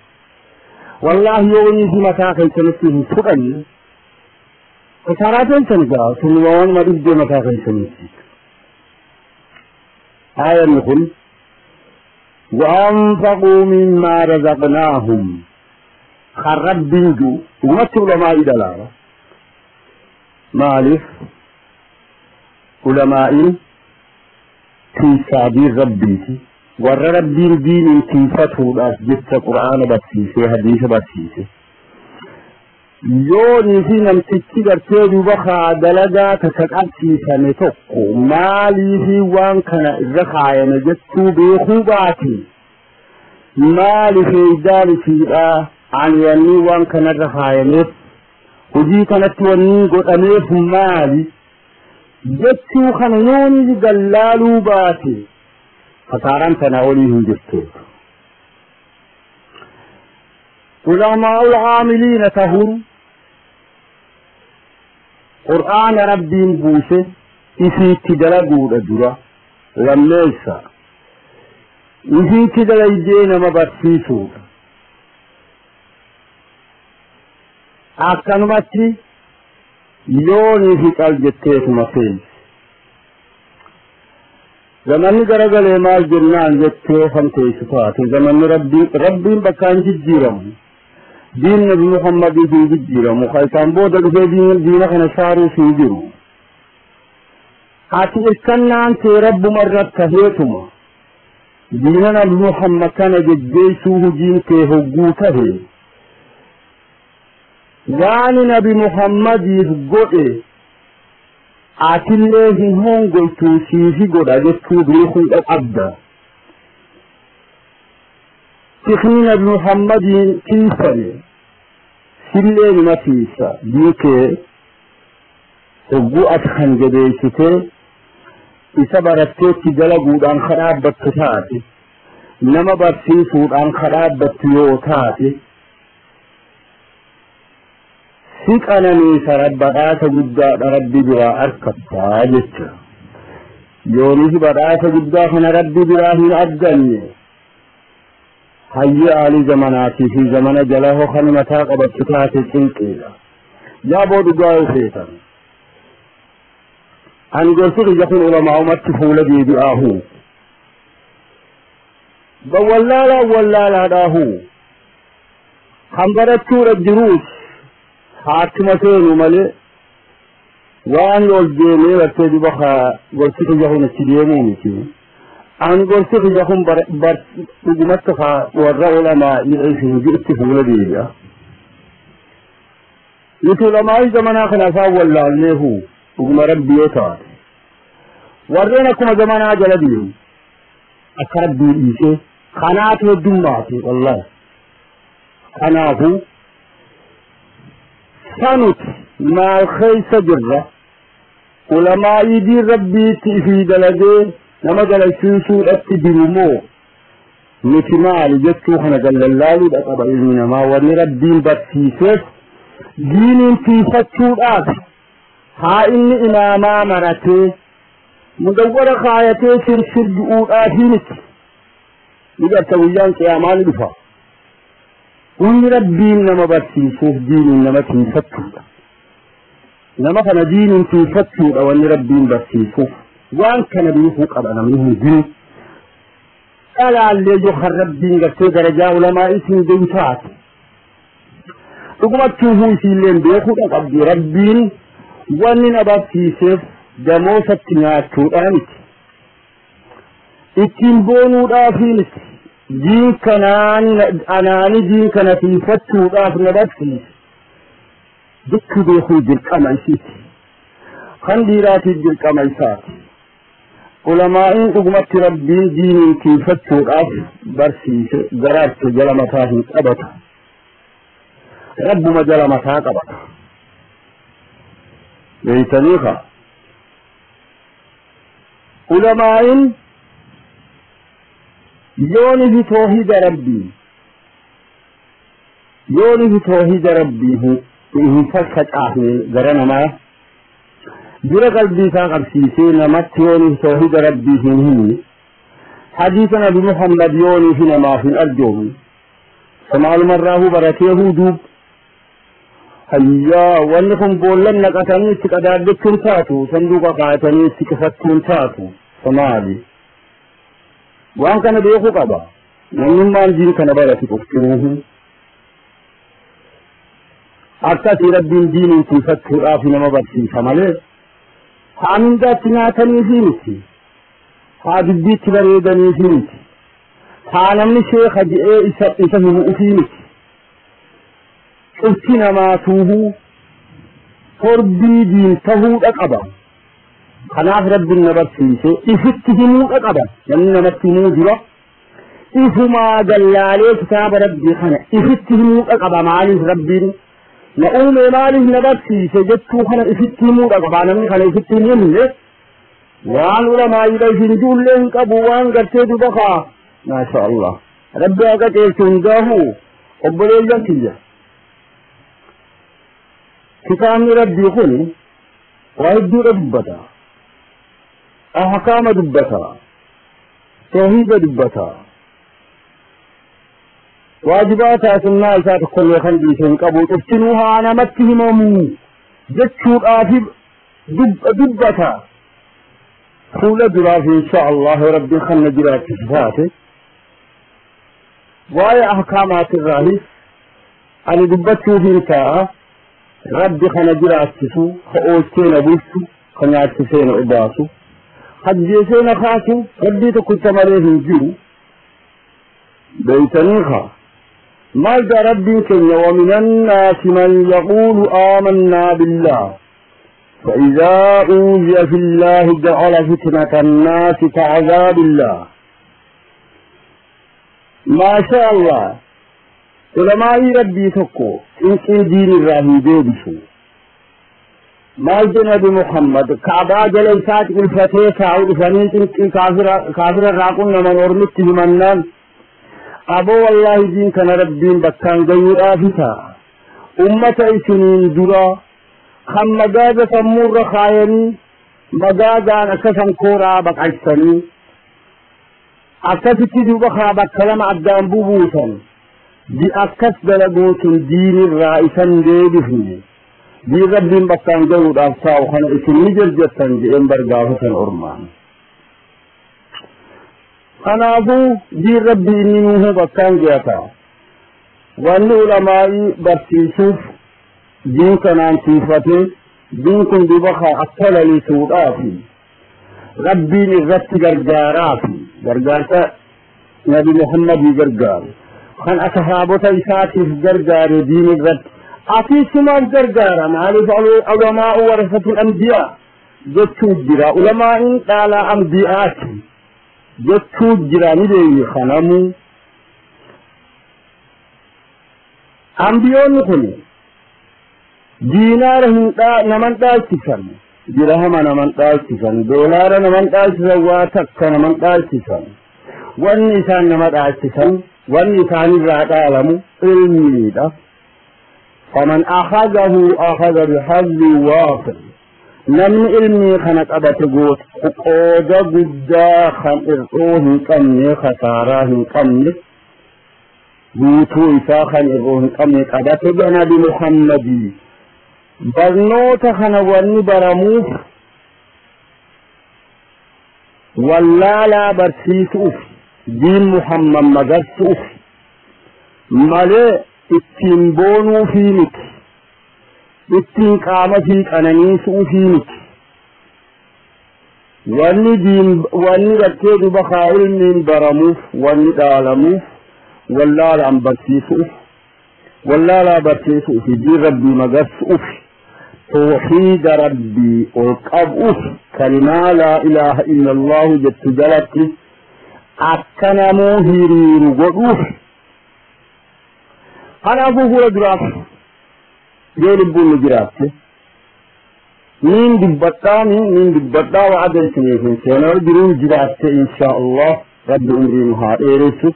Wallaahi yoo wanni fi mataa keessanitti hin fudhanne kasaaraa teessan gaa sunuma waanuma dhibdee mataa keessanitti. Aayanni kun وأنفقوا مما رزقناهم خرب بنجو ومت علماء دلالة. مالف علماء تيسابي ربيتي ور ربي الدين تيفته جت قرآن بسيسي حديث بسيسي yooni fi namtichi gartee duuba kaa dalagaa tasa qabsiisame tokko maaliifi waan kana irra kaayame jechuu beekuu baate, maali faayidaan isiidha ani wanni waan kana irra kaayameef, hojii kanatti wanni godhameef maali jechuu kana yooni gallaaluu baate kasaaraan tana olii hin jirtu. Ulamaa'ul caamiliina tahuun Qur'aana Rabbiin buuse isiitti dalaguudha dura, lammeessa isiitti dalaydee nama barsiisuudha. Akkanumatti yoonii fi qal jetteetuma seensi. Zamanni garagalee maal jennaan jettee kan teessu taate, zamanni Rabbiin bakka hin jijjiiramu. Diin Nabi Muhammadiif hin jijjiiramu. Ka isaan booda dhufee diina kana shaaruuf hin jiru. Ati irkannaan kee Rabbuma irratti taheetuma. Diina Nabi Muhammad kana geggeessuu hojiin kee hogguu tahe. Waan Nabi Muhammadiif godhe atillee hin hongoltuu siifi godha jechuu beekuu qabda. Tikni Nabi Muhammadiin tiifame sillee nima tiisa. Diin kee hogguu ati kan jabeessitee isa baratteetti dalaguudhaan ka dhaabbattu taate, nama barsiisuudhaan ka dhaabbattu yoo taate, si qananiisa badhaasa guddaadha Rabbi biraa argattaa jecha. Yoonis badhaasa guddaa kana Rabbi biraa hin arganne, hayyi aalii zamanaatii fi zamana jala hoo kan mataa qabattu taate cinqiidha. Yaaboo dhugaa yoo feetan. Ani gorsi kiyya kun ulamaa'umatti fuula deebi'aahu. Wallaalaa wallaalaadhaahu. Kan barachuudha jiruus haatuma seenu malee waan ol deemee bartee duba kaa gorsi kiyya kun itti deemuu miti. Ani gorsi kiyya kun dhugumatti kaa warra ulamaa itti fuula deebi'a. Nuti ulamaa'ii zamanaa kana isaan wallaalleehu dhuguma Rabbi yoo taate. Warreen akkuma zamanaa jala deemu akka Rabbii dhiisee kanaatu heddummaate wallaahi. Kanaafuu sanuti maal keessa jirra? Ulamaa'ii diin Rabbiitti ifii dalagee nama dalagsiisuudhatti jiru moo nuti maali jechuu kana gallallaaluudha qaba ilmi namaa. Wanni Rabbiin barsiiseef diiniin tiifachuudhaaf haa inni imaamaa maratee mudawwara kaayatee shirshir du'uudhaafi miti. Ni garta guyyaan qiyaamaa ni dhufa. Wanni Rabbiin nama barsiisuuf diiniin nama tiifachuudha. Nama kana diiniin tiifachuudha wanni Rabbiin barsiisuuf. Waan kana beekuu qaba namni hundinuu. Dhalaallee yoo kan Rabbiin gartee darajaa ulamaa isin gahu taate. Dhugumattuu isiilleen beekuudha qabdi. Rabbiin wanni na barsiiseef damoosatti nyaachuudhaa miti. Ittiin boonuudhaafii miti. Diin kanaan anaani diin kana tiifachuudhaaf na barsiise. Jechuu beekuu dirqama isiiti. Kan dhiiraatiif dirqama isaati. Ulamaa'iin dhugumatti Rabbiin diiniin tiifachuudhaaf barsiise garaatti jala mataa hin qabatu. Rabbuma jala mataa qabata. Beeytanii kaa. Ulamaa'iin yooni fi toohida Rabbii yooni fi toohida Rabbii hin faffacaafne gara namaa dura qalbii isaa qabsiisee namatti yooni fi toohida Rabbii hin himne, hadiisa Nabi Muhammad yooni fi namaaf hin arjoomne, somaalumarraahuu barateehuu duub hayyaa wanni kun boollan naqatanii itti qadaaddachuun taatu, sanduuqa kaayatanii itti cufachuun taatu. Somaali waan kana beekuu qaba namnummaan diin kana barate qoftinuuhu. Akkasii Rabbiin diiniin tiifachuudhaaf nama barsiisa malee haa mindaatti nyaataniifi miti, haa dubbiitti bareedaniifi miti, haa namni sheeka je'ee isa himuufii miti. Cufti namaatuuhu torbii diin tahuudha qaba. Kanaaf Rabbiin na barsiise ifitti himuudha qaba. Namni namatti himuu dura ifumaa gallaalee kitaaba Rabbii kana ifitti himuudha qaba. Maaliif Rabbiin na uume, maaliif na barsiise jechuu kana ifitti himuudha qaba. Namni kana ifitti hin himne waan ulamaayiidha isin ijoollee hin qabu waan gartee duba kaa. Maasha Allah, Rabbi haa qajeelchu hundaahu. Obboleeyyan kiyya, kitaabni Rabbii kun waa hedduudha dubbata. Ahkaama dubbata, tawhiida dubbata, waajibaataa sunnaa isaa tokkollee kan dhiise hin qabu. Cuftinuu haa namatti himamu jechuudhaafi dubbata. Fuula duraaf insha Allah Rabbiin kan na jiraachisu taate waa'ee ahkaamaatirraahis ani dubbachuuf hin ta'a. Rabbi kana jiraachisu, ka oolchee na bulchu, ka nyaachisee na obaasu, hajjeesee na kaasu Rabbii tokkicha malee hin jiru. Beeytanii kaa maal jaa Rabbiin keenya? ومن الناس من يقول آمنا بالله فإذا أوذي في الله جعل فتنة الناس كعذاب الله. ما شاء الله، علماء ربي tokko cinqii diin irraa hin deebisu. Maal jedhe Nabi Muhammad? Kaabaa jala isaati ulfatee taa'u dhufanii cinqii kaafira irraa qunnaman ormitti himannaan, aboo wallaahi diin kana Rabbiin bakkaan gayuudhaafi ta'a. Ummata isiniin dura kan magaaza sammuurra kaayanii magaazaan akka shankooraa baqaysanii akkasitti duuba kaa bakka lama addaan bubuusan di akkas dalaguutin diinirraa isan deebifne, diin Rabbiin bakkaan gayuudhaaf taa'u kana isin ni jirjettan jedheen bargaafatan ormaan. Kanaafuu diin Rabbii inni nuuhu bakkaan gayata. Wanni ulamaa'ii barsiisuuf diin kanaan tiifatee diin kun duuba kaa akka lalisuudhaafi Rabbiin irratti gargaaraafi gargaarsa Nabi Muhammadii gargaaru kan ashaabota isaatiif gargaare diin irratti atiisumaaf gargaara. Maaliif ulamaa'u warasatul anbiyaa jechuu jira, ulamaa'iin dhaalaa anbiyaati jechuu jira. Ni beeyi kanamuu ambiyoonni kun diinaara hin naman dhaalchisan, dirhama naman dhaalchisan, doolaara naman dhaalchisan, waa takka naman dhaalchisan. Wanni isaan nama dhaalchisan, wanni isaanirraa dhaalamu ilmiidha. فمن أخذه أخذ بحظ وافر. Namni ilmii kana qabate goot qooda guddaa kan ir'uu hin qabne, kasaaraa hin qabne, guutuu isaa kan ir'uu hin qabne qabate. Nabi Muhammadii barnoota kana wanni baramuuf wallaalaa barsiisuuf, diin Muhammad magarsuuf malee ittiin boonuufii miti, ittiin qaama fi qananiisuufii miti. Wanni diin wanni gartee duba kaa ilmiin baramuuf, wanni dhaalamuuf wallaalaan barsiisuuf. Wallaalaa barsiisuu fi diin Rabbii magarsuuf, tawxiida Rabbii ol qabuuf, kalimaa laa ilaaha illa Allahu jettu jalatti akka namuu hiriiru godhuuf. Kanaafuu fuula duraaf yoo lubbuun nu jiraatte niin dubbadhaa, niin dubbadhaa, wa'ada isiniif hin seenaa. Jiruun jiraatte, inshaa Allah, Rabbi umrii nu haa dheeressu,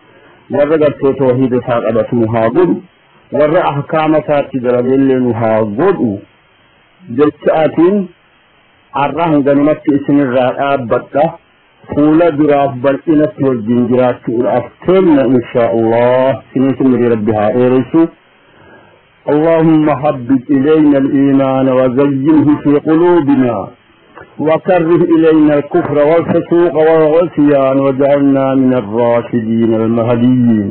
warra gartee tawhiida isaa qabatu nu haa godhu, warra ahkaama isaatti dalagellee nu haa godhu jecha atiin har'a hanganumatti isinirraa dhaabbadha. Fuula duraaf bal'inatti wajjin jiraachuudhaaf kenna, inshaa Allah. Isiniif umrii Rabbi haa dheeressu. اللهم حبب إلينا الإيمان وزينه في قلوبنا، وكره إلينا الكفر والفسوق والعصيان، واجعلنا من الراشدين المهديين.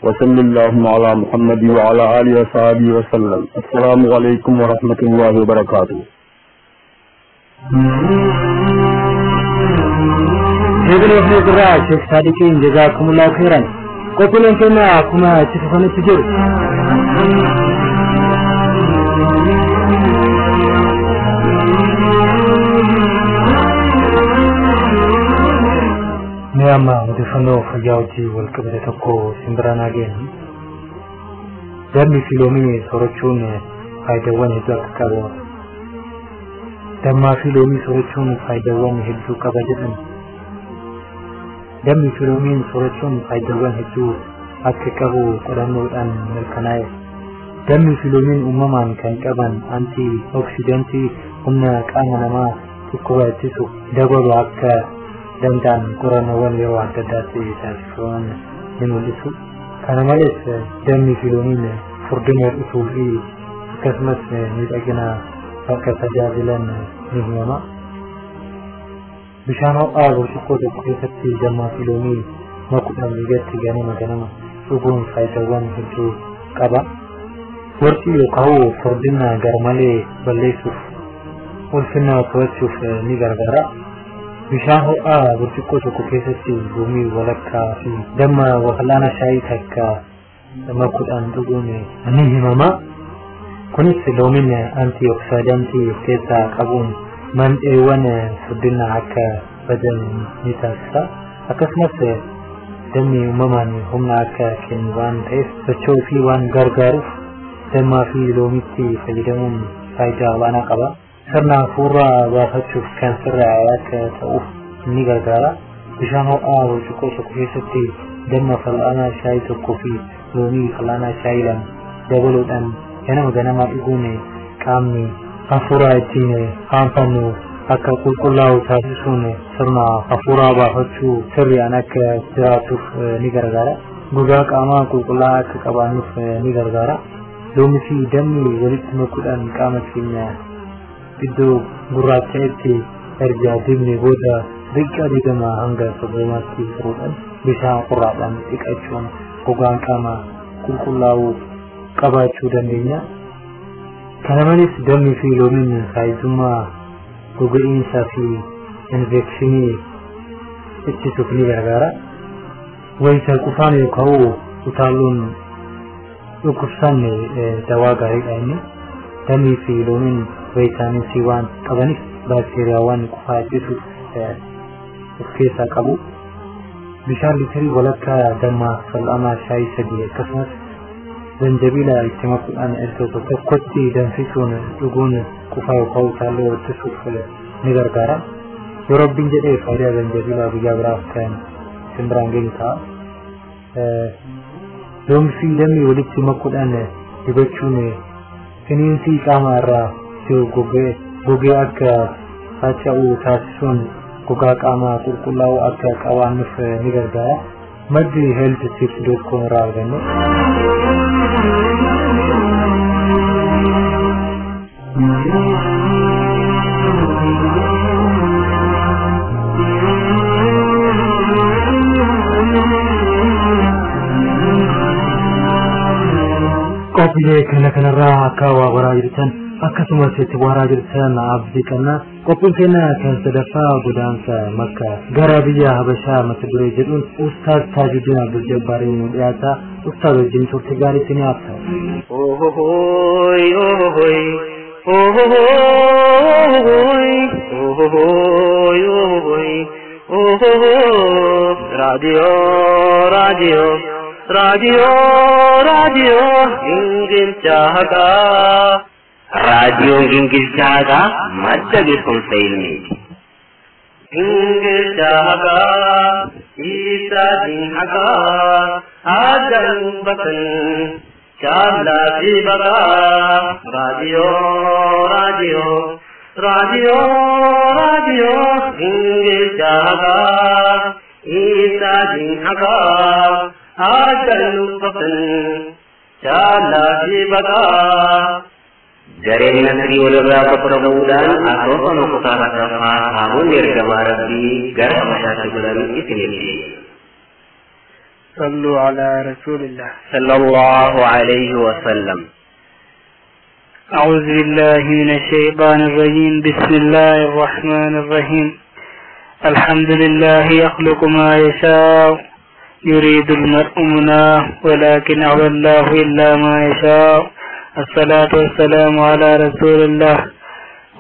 وصل اللهم على محمد وعلى آله وصحبه وسلم. السلام عليكم ورحمة الله وبركاته. Heebilee fuulduraa Sheek Saadiqiin jazaakumullahu khairan. Qophiileen keenya akkuma itti fufanitti jiru. Mee amma odeeffannoo fayyaa wajjin wal qabate tokko simbiraan haa geenyu. Dammi fi loomii soorachuun faayidaawwan hedduu akka qabu. Dammaa fi loomii soorachuun faayidaawwan hedduu qaba jedhan. Dammi fi loomiin soorachuun faayidaawwan hedduu akka qabu qorannoodhaan mirkanaa'e. Dammi fi loomiin uumamaan kan qaban antii oksidantii humna qaama namaa dhukkuba ittisu dabalu akka danda'an qorannoowwan yeroo adda addaatti taasifaman ni mul'isu. Kana malees dammi fi loomiin furdina hir'isuu fi akkasumas miidhagina akka tajaajilan ni himama. Bishaan ho'aa burcuqqoo tokko keessatti dammaa fi loomii makuudhaan guyyaatti ganama ganama dhuguun faayidaawwan hedduu qaba. Warqii yookaan furdina garmalee balleessuuf, ulfina to'achuuf ni gargaara. Bishaan ho'aa burcuqqoo tokko keessatti loomii walakkaa fi damma fal'aana shaayii takka makuudhaan dhuguun ni himama. Kunis loomiin antii of keessaa qabuun mandheewwan furdina akka badan ni taasisa. Akkasumas dammi uumamaan humna akka kennu waan ta'eef, socho'uu fi waan gargaaruuf dammaa fi loomitti fayyadamuun faayidaa olaanaa qaba. Sirna hafuuraa baafachuuf kan sirraa'e akka ta'uuf ni gargaara. Bishaan ho'aa burcuqqoo tokko keessatti damma fal'aana shaayii tokkoo fi loomii fal'aana shaayii lama dabaluudhaan ganama ganama dhuguun qaamni hafuuraa ittiin faanfannu akka qulqullaa'u taasisuun sirna hafuuraa baafachuu sirriidhaan akka jiraatuuf ni gargaara. Gogaa qaamaa qulqullaa'aa akka qabaannuuf ni gargaara. Loomii fi dammi walitti makuudhaan qaama keenya iddoo gurraacha'etti erga dibne booda daqiiqaa 20 hanga 30tti turuudhaan bishaan qorraadhaan dhiqachuun gogaan qaama qulqullaa'uu qabaachuu dandeenya. Kana malees dammi fi loomiin faayidummaa goga'iinsaa fi infekshinii ittisuuf ni gargaara. Wayita qufaan yookaan utaalloon dhukkubsanne dawaa gaariidha inni. Dammii fi loomiin vitamin C waan qabaniif baakteeriyaawwan qufaa ittisuuf of keessaa qabu. Bishaan liitirii walakkaa damma fal'aana shaayii sadii akkasumas zanjabiila itti makuudhaan iddoo tokkotti danfisuun dhuguun qufaa yookaan utaalloo ittisuuf ni gargaara. Yoo Rabbiin jedhee faayidaa zanjabiilaa guyyaa biraaf kan isin biraan geenyu ta'a. Loomii fi dammi walitti makuudhaan dibachuun finiinsi qaama irraa jiru gogee akka faca'u taasisuun gogaa qaamaa qulqullaa'uu akka qabaannuuf ni gargaara. Maddi healthtips.com irraa arganne. Qophiilee kana kanarraa akka waa baraa jirtan Akkasumas itti bohaaraa jirtan abdii qabna. Qophiin keenya kan sadaffaa godaansa Makka gara biyya Habashaa mata duree jedhuun Ustaaz Taajuddin Abdul Jabbaariin nu dhiyaata. Ustaaz wajjin turte gaariitti ni haasa'u. Ohohoy, ohohoy, ohohoy, ohohoy, ohohoy, ohoho, raadiyoo, raadiyoo, raadiyoo, raadiyoo, gingilchaa haqaa. Raadiyoon gingilchaa haqaa madda beekumsa ilmiiti. Gingilchaa haqaa, isaatiin haqaa, aadaan batan. Jaallaa fi baqaa, raadiyoo, raadiyoo, raadiyoo, raadiyoo, gingilchaa haqaa, isaatiin haqaa, aadaan batan. Jaallaa fi baqaa. Gareen nasrii walirraa qoqqodamuudhaan asoosama kutaa sadaffaa sahaabonni ergamaa Rabbii gara Habashaatti godhan isiniif dhiyeessa. صلوا على رسول الله صلى الله عليه وسلم. أعوذ بالله من الشيطان الرجيم. بسم الله الرحمن الرحيم. الحمد لله يخلق ما يشاء، يريد المرء مناه ولكن أبى الله إلا ما يشاء. الصلاة والسلام على رسول الله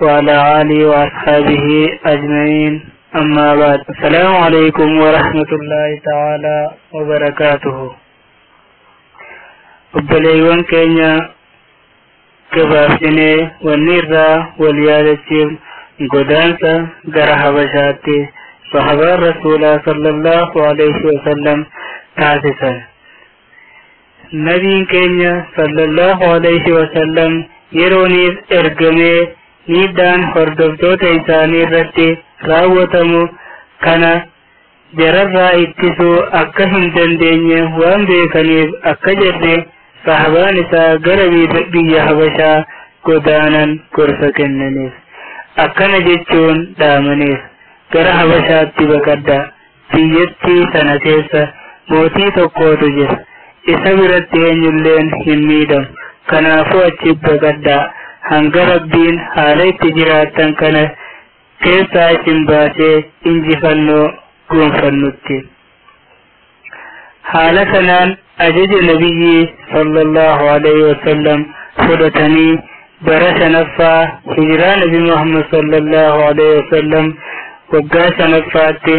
وعلى آله وأصحابه أجمعين. أما بعد، السلام عليكم ورحمة الله تعالى وبركاته. Obboleewwan keenya, gabaabsinee wanni irraa wal yaadachiif godaansa gara Habashaatti sahabaan Rasuulaa sallallahu alaihi wasallam taasisan. Nabiin keenya sallallahu alaihi wasallam yerooniif ergamee miidhaan hordoftoota isaanii irratti raawwatamu kana jararraa ittisuu akka hin dandeenye waan beekaniif akka jedhe sahabaan isaa gara biyya Habashaa godaanan gorsa kennaniif. Akkana jechuun dhaamaniif: gara Habashaatti baqadhaa, biyyattii sana keessa mootii tokkootu jira, isa biratti eenyulleen hin miidhamu, kanaafuu achi baqadhaa hanga Rabbiin haala itti jiraattan kana keessaa isin baasee injifannoo gonfannutti. Haala kanaan ajaja Nabiyyii sallallahu alaihi wasallam fudhatanii bara shanaffaa hijiraa Nabi Muhammad sallallahu alaihi wasallam, waggaa shanaffaatti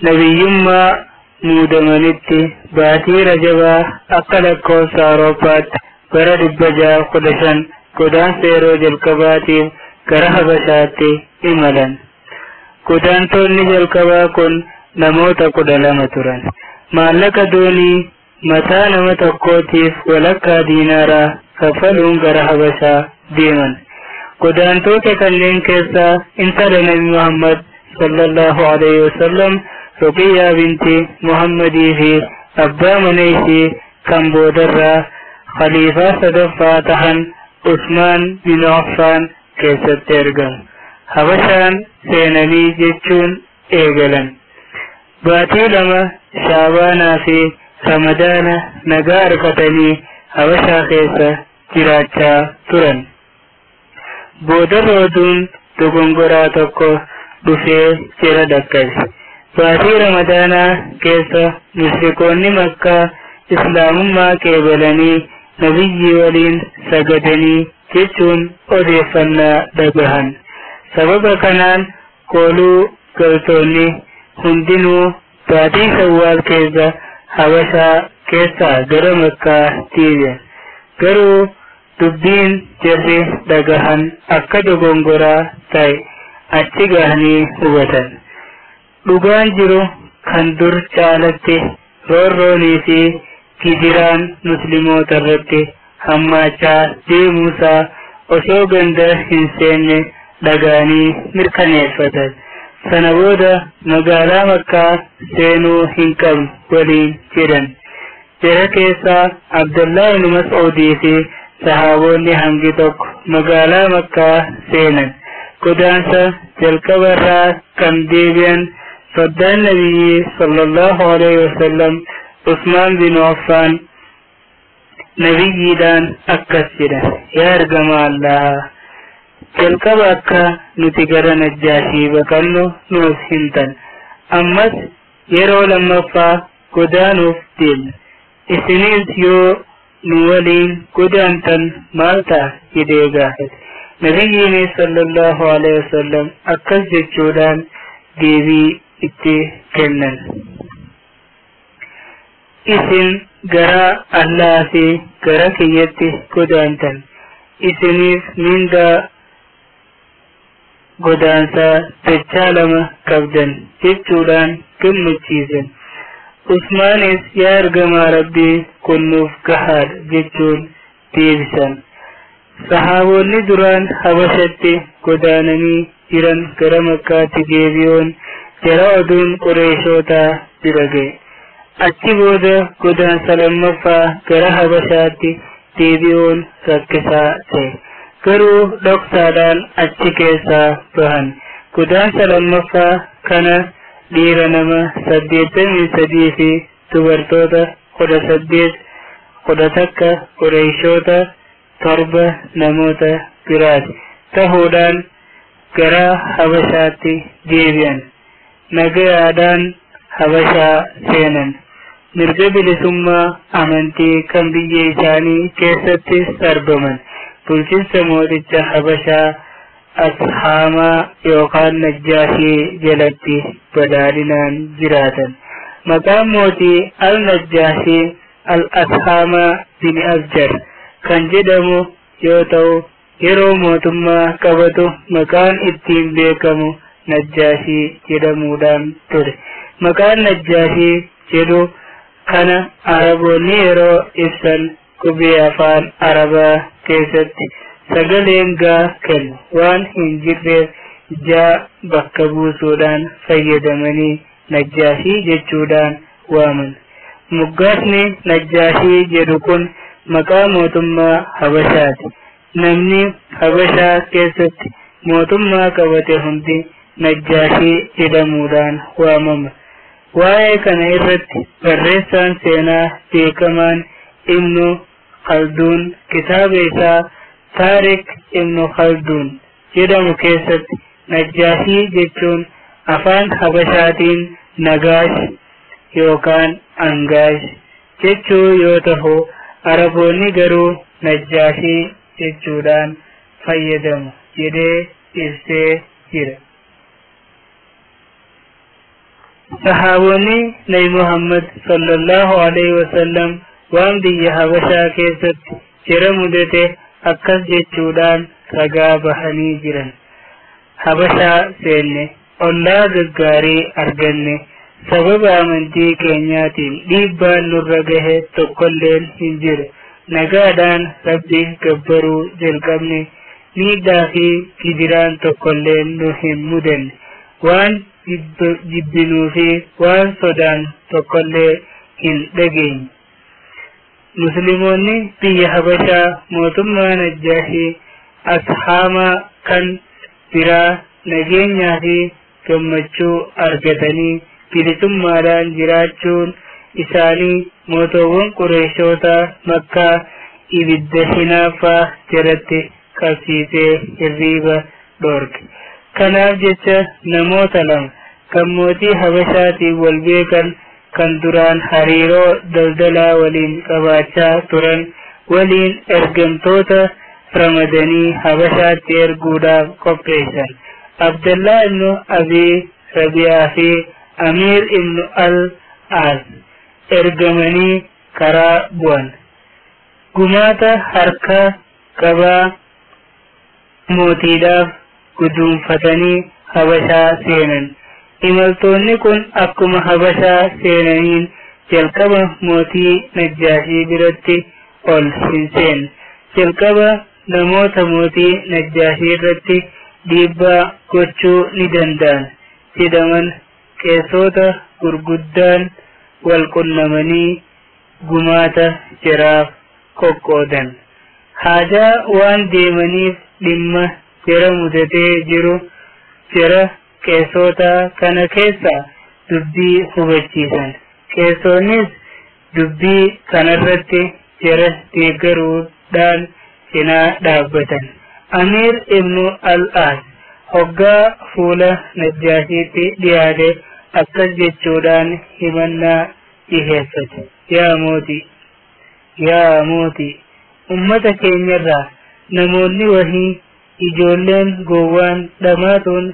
nabiyyummaa muudamanitti, baatii Rajabaa akka lakkoofsa Awurooppaatti bara 615 godaansa yeroo jalqabaatiif gara Habashaatti imalan. Godaantonni jalqabaa kun namoota 12 turan. Maallaqa doonii mataa nama tokkootiif walakkaa diinaaraa kaffaluun gara Habashaa deeman. Godaantoota kanneen keessaa intala Nabi Muhammad sallallahu alaihi wasallam Ruqiyyaa binti Muhammadii fi abbaa mana ishee kan boodarraa khaliifaa sadaffaa tahan Usmaan bin Affaan keessatti argamu. Habashaan seenanii jechuun eegalan. Baatii 2, Shaabaanaa fi Ramadaana, nagaa argatanii Habashaa keessa jiraachaa turan. Boodarra oduun dogongoraa tokko dhufee jira dhaqqabe. Baatii Ramadaanaa keessa mushrikoonni Makkaa islaamummaa qeebalanii Nabiyyii waliin sagadanii jechuun odeeffannaa dhagahan. Sababa kanaan kooluu galtoonni hundinuu baatii Shawwaal keessa Habashaa keessaa gara Makkaa deebi'an. Garuu dubbiin jarri dhagahan akka dogongoraa ta'e achi gahanii hubatan. Dhugaan jiru kan dur caalatti roorroonii fi gidiraan muslimoota irratti hammaachaa deemuusaa osoo ganda hin seenne dhaga'anii mirkaneeffatan. Sana booda magaalaa Makkaa seenuu hin qabnu waliin jedhan. Jara keessaa Abdullah ibn Mas'uudii fi sahaabonni hangi tokko magaalaa Makkaa seenan. Godaansa jalqabarraa kan deebi'an soddaan Nabiyyi sallallahu alaihi wasallam Usmaan bin Affaan Nabiyyiidhaan akkas jedhan: Yaa ergamaa Allahaa, jalqaba akka nuti gara Najjaashii baqannu nuuf himtan. Ammas yeroo lammaffaa godaanuuf deemna. Isinis yoo nu waliin godaantan maal ta'a jedhee gaafate. Nabiyyiinis sallallahu alaihi wasallam akkas jechuudhaan deebii itti kennan. Isin gara Allaa fi gara kiyyatti godaantan. Isiniif mindaa godaansaa dachaa lama qabdan jechuudhaan gammachiisan. Usmaanis yaa ergamaa Rabbii kun nuuf gahaadha jechuun deebisan. Sahaabonni duraan Habashatti godaananii jiran gara Makkaatti deebi'uun jara oduun Qureeshootaa bira ga'e. Achi booda godaansa lammaffaa gara Habashaatti deebi'uun rakkisaa ta'e. Garuu dhoksaadhaan achi keessaa bahan. Godaansa lammaffaa kana dhiira nama 83 fi dubartoota 18, 11 Qureeshoota, 7 namoota biraati ta'uudhaan gara Habashaatti deebi'an. Nagayaadhaan Habashaa seenan. Mirga bilisummaa amantii kan biyya isaanii keessatti sarbaman. Bulchiinsa mooticha Habashaa Ashaamaa yookaan Najjaashii jalatti badhaadhinaan jiraatan. Maqaan mootii Al-Najjaashii Al-Ashaamaa bin Abjar kan jedhamu yoo ta'u, yeroo mootummaa qabatu maqaan ittiin beekamu Najjaashii jedhamuudhaan ture. Maqaan Najjaashii jedhu kana Araboonni yeroo ibsan qubee afaan Arabaa keessatti sagaleen gaa kennu waan hin jirreef jaa bakka buusuudhaan fayyadamanii Najjaashii jechuudhaan waaman. Moggaasni Najjaashii jedhu kun maqaa mootummaa Habashaati. Namni Habashaa keessatti mootummaa qabate hundi Najjaashii jedhamuudhaan waamama. Waa'ee kana irratti barreessaan seenaa beekamaan Ibnu Khalduun kitaaba isaa Taarik Ibnu Khalduun jedhamu keessatti Najjaashii jechuun afaan Habashaatiin Nagaash yookaan Angaash jechuu yoo ta'u, Araboonni garuu Najjaashii jechuudhaan fayyadamu jedhee ibsee jira. Sahaabonni Nabi Muhammad sallallahu alaihi wasallam waan biyya Habashaa keessatti jara mudate akkas jechuudhaan ragaa bahanii jiran. Habashaa seenne, ollaa gaggaarii arganne, sababa amantii keenyaatiin dhiibbaan nurra gahe tokkolleen hin jiru. Nagaadhaan Rabbi gabbaruu jalqabne, miidhaa fi gidiraan tokkolleen nu hin mudanne. Waan jibbinuu fi waan sodaan tokkollee hin dhageenye. Musliimoonni biyya Habashaa mootummaa Najjaashii Ashaamaa kan biraa nageenyaa fi gammachuu argatanii bilisummaadhaan jiraachuun isaanii mootoowwan Qureeshota Makkaa ibidda hinaaffaa jalatti qabsiisee hirriiba dhorke. Kanaaf jecha namoota lama kan mootii Habashaatiin wal beekan kan duraan hariiroo daldalaa waliin qabaachaa turan waliin ergamtoota ramadanii Habashaatti erguudhaaf qopheessan. Abdallaa ibnu Abii Rabi'aa fi Amiir ibnu Al-Aas ergamanii karaa bu'an. Gumaata harka qabaa mootiidhaaf guduunfatanii Habashaa seenan. Imaltoonni kun akkuma Habashaa seenaniin jalqaba mootii Najjaashii biratti ol hin seenne. Jalqaba namoota mootii Najjaashii irratti dhiibbaa gochuu ni danda'an jedhaman qeessota gurguddaan wal qunnamanii gumaata jaraaf qoqqoodan. Haajaa waan deemaniif dhimma jara mudatee jiru jara qeessota kana keessaa dubbii hubachiisan. Qeessonnis dubbii kanarratti jara deeggaruudhaan cinaa dhaabbatan. Amiir Ibnu Al-Aas hoggaa fuula Najjaashiitti dhiyaate akkas jechuudhaan himannaa dhiheeffate. Yaa mootii! Yaa mootii! Ummata keenyarraa namoonni wahii ijoolleen gowwaan dhamaatuun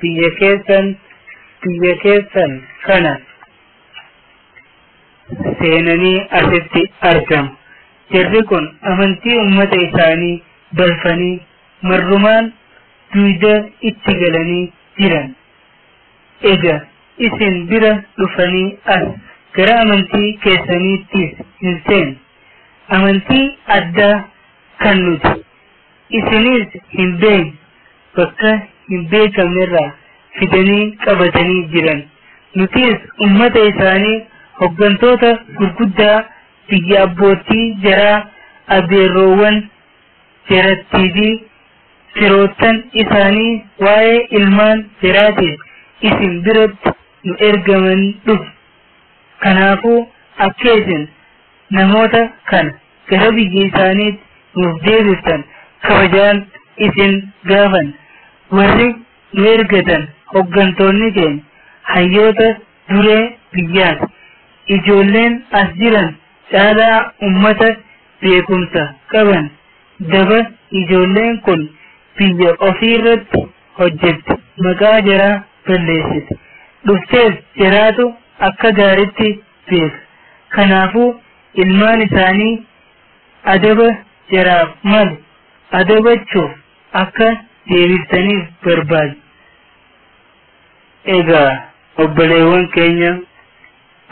biyya keessan kana seenanii asitti argamu. Jarri kun amantii ummata isaanii balfanii marrumaan duuda itti galanii jiran. Ega isin bira dhufanii as gara amantii keessaniittis hin seenne. Amantii addaa kan nuti isinis hin beekne bakka hin beekamnerraa fidanii qabatanii jiran. Nutis ummata isaanii, hoggantoota gurguddaa biyya, abbootii jaraa, abeerroowwan jarattii fi firoottan isaanii waa'ee ilmaan jaraatiif isin biratti nu ergaman dhufu. Kanaafuu akka isin namoota kana gara biyya isaaniitti nuuf deebiftan kabajaan isin gaafan. Warri nu ergatan hoggantoonni keenya hayyoota duree biyyaati. Ijoolleen as jiran caalaa ummata beekumsa qaban. Daba ijoolleen kun biyya ofiirratti hojjette, maqaa jaraa balleessite. Dhuftees jaraatu akka gaaritti beeka. Kanaafuu ilmaan isaanii adaba jaraaf malu adabachuuf akka deebiftaniif barbaadu. Egaa obboleewwan keenya,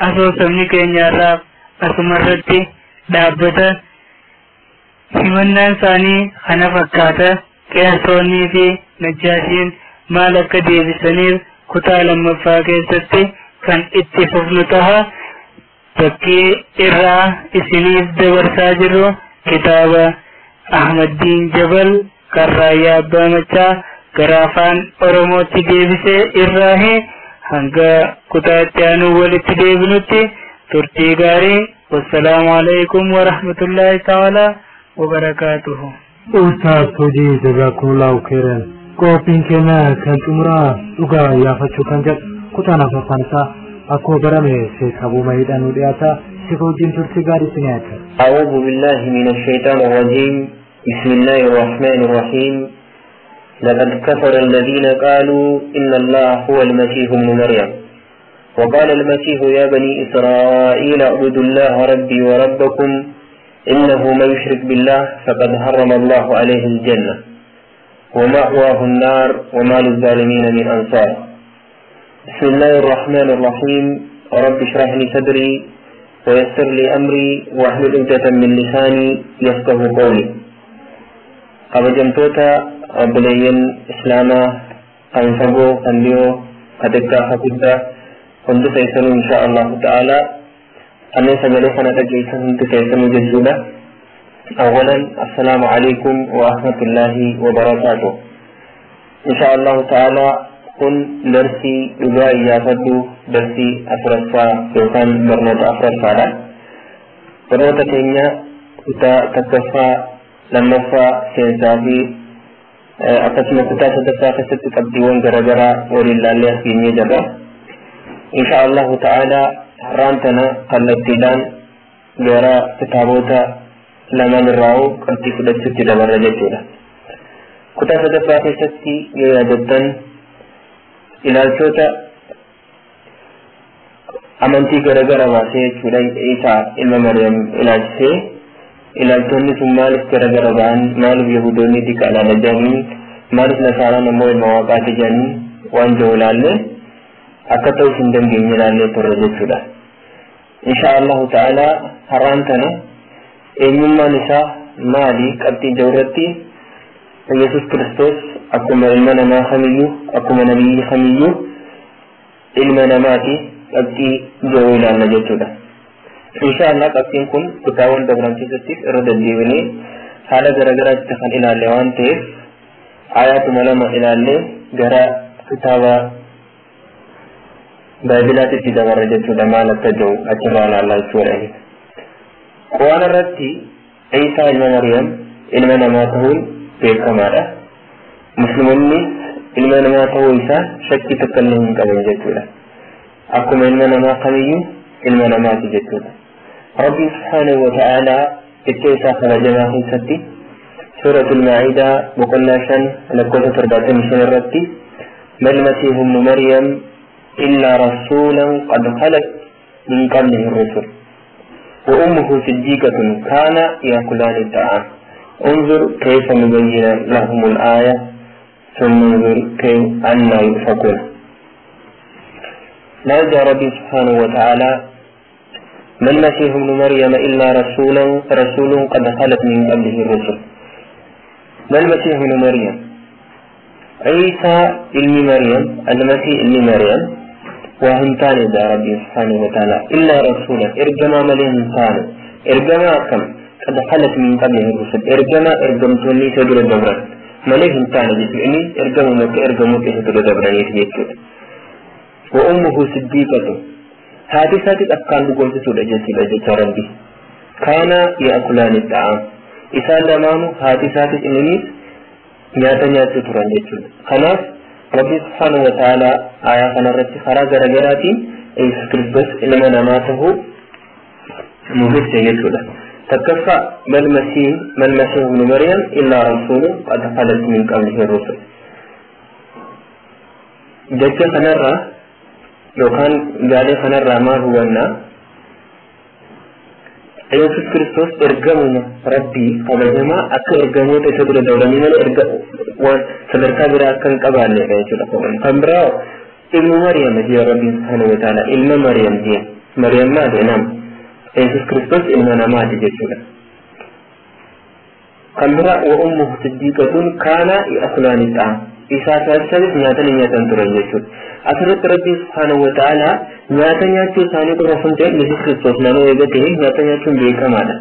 asoosamni keenya irraa asuma irratti dhaabbata. Himannaan isaanii kana fakkaata. Qeersoonnii fi Najjaashiin maal akka deebisaniif kutaa lammaffaa keessatti kan itti fufnu taha. Bakkee irraa isiniif dabarsaa jirru kitaaba Ahmaddiin Jabal kan Raayyaa Abbaa Machaa gara afaan Oromootti deebisee irraahi. Hanga kutaa itti aanuu walitti deebinutti turtii gaarii. Wassalaamu alaikum warahmatullaahi ta'ala wabarakaatuhu. Ustaaz Hojii, jazakumullahu khairan. Qophiin keenya kan xumuraa dhugaa yaafachuu kan jedhu kutaan afuraffaan isaa akkuma barame Sheek Abuu Mahiidhaan nu dhiyaata. Sheek wajjin turtii gaarii isin yaada. أعوذ بالله من الشيطان الرجيم. بسم الله الرحمن الرحيم. لقد كفر الذين قالوا إن الله هو المسيح ابن مريم، وقال المسيح يا بني إسرائيل اعبدوا الله ربي وربكم، إنه من يشرك بالله فقد حرم الله عليه الجنة ومأواه النار وما للظالمين من أنصار. بسم الله الرحمن الرحيم. رب اشرح لي صدري ويسر لي أمري واحلل عقدة من لساني يفقه قولي. Kabajamtoota obboleeyyan islaamaa kan fagoo, kan dhiyoo, ka xiqqaa, ka guddaa, hundi keessanuu, insha Allahu ta'ala kanneen sagalee kana dhageessan hundi keessanuu jechuudha. أولا السلام عليكم ورحمة الله وبركاته. إن شاء الله تعالى kun darsii dhugaa iyyaafadhu, darsii afuraffaa yookaan barnoota afuraffaadha. Barnoota keenya kutaa tokkoffaa, lammaffaa, seensaa fi akkasuma kutaa sadaffaa keessatti qabxiiwwan garaagaraa waliin laallee as geenyee jirra. Insha Allahu ta'ala har'aan tana kallattiidhaan gara kitaabota lamaan irraa qabxii fudhachuutti dabarra jechuudha. Kutaa sadaffaa keessatti yoo yaadattan, ilaalchota amantii garagara baasee jechuudha. Isaa ilma Maryam ilaalchisee ilaalchonni sun maaliif garagara ba'an, maaliif Yahudoonni diqaalaadha jedhanii, maaliif Nasaaraan ammoo ilma Waaqaati jedhanii waan jiru ilaallee, akka ta'us hin dandeenye ilaallee turre jechuudha. Insha Allahu ta'ala har'aan tana eenyummaan isaa maali qabxii jiru irratti, Yesus Kiristoos akkuma ilma namaa kamiyyuu, akkuma nabiyyi kamiyyuu ilma namaati qabxii jiru ilaalla jechuudha. Insha Allah qabxiin kun kutaawwan dabran keessattis irra deddeebinee haala garagaraatti kan ilaalle waan ta'eef, ayaatuma lama ilaallee gara kitaaba baabilaatitti dabarra jechuudha. Maal akka jiru achirraa ilaallaa jechuudha. Quraana irratti Ciisaa ilma Maryam ilma namaa ta'uun beekamaadha. Musliimonni ilma namaa ta'uu isaa shakkii tokko illee hin qaban jechuudha. Akkuma ilma namaa kamiyyuu ilma namaati jechuudha. Rabbi subhaanahu wa ta'aalaa jecha isaa kabajamaa keessatti suuratul Maa'idaa boqonnaa 5 lakkoofsa 75 irratti ما المسيح ابن مريم إلا رسولا قد خلت من قبله الرسل وأمه صديقة كان يأكلان الطعام انظر كيف نبين لهم الآية ثم انظر كيف أنا يؤفكون. لا ربي سبحانه وتعالى ما المسيح ابن مريم إلا رسول قد خلت من قبله الرسل. ما المسيح ابن مريم عيسى ابن مريم المسيح ابن مريم وهمتان يا ربي سبحانه وتعالى إلا رسولا إرجما مليهمتان إرجما كم قد خلت من قبله الرسل إرجما إرجمتوني تدر دبرا مليهمتان جدعني إرجموا مك إرجموا تدر دبرا يتجد. وأمه صديقة هذه ساتت أفكار بقول تسود أجلسي بأجلس ربي كان يأكلان الطعام إسان دمامه هذه ساتت إنني nyaata nyaachuu turan jechuudha. Kanaaf Rabbi subhaanahu wa ta'aalaa aayaa kanarratti karaa garaagaraatiin Yesuus Kiristoos ilma namaa ta'uu nuuf ibsa jechuudha. Takkaffaa mal masiih ibnu Maryam illaa rasuulun qad khalat min qablihi rusul. Jecha kanarraa yookaan gaalee kanarraa maal hubannaa? Yesuus Kiristoos ergamuma Rabbii kabajamaa akka ergamoota isa dura dabranii malee erga waan sadarkaa biraa akka hin qabaanneedha jechuudha. Kan biraa ilma Maryam jee Rabbiin subhaanahu wa ta'ala ilma Maryam jee Maryam maali nama Yesuus Kiristoos ilma namaati jechuudha. Kan biraa wa ummuhu siddiiqatun kaana ya'kulaani ta'am isaa fi nyaata ni nyaatan turan jechuudha. Asirratti Rabbiin subhaanahu wa ta'ala nyaata nyaachuu isaanii qofa osoo hin ta'in Yesuus Kiristoos nama eega ta'e nyaata nyaachuun beekamaadha.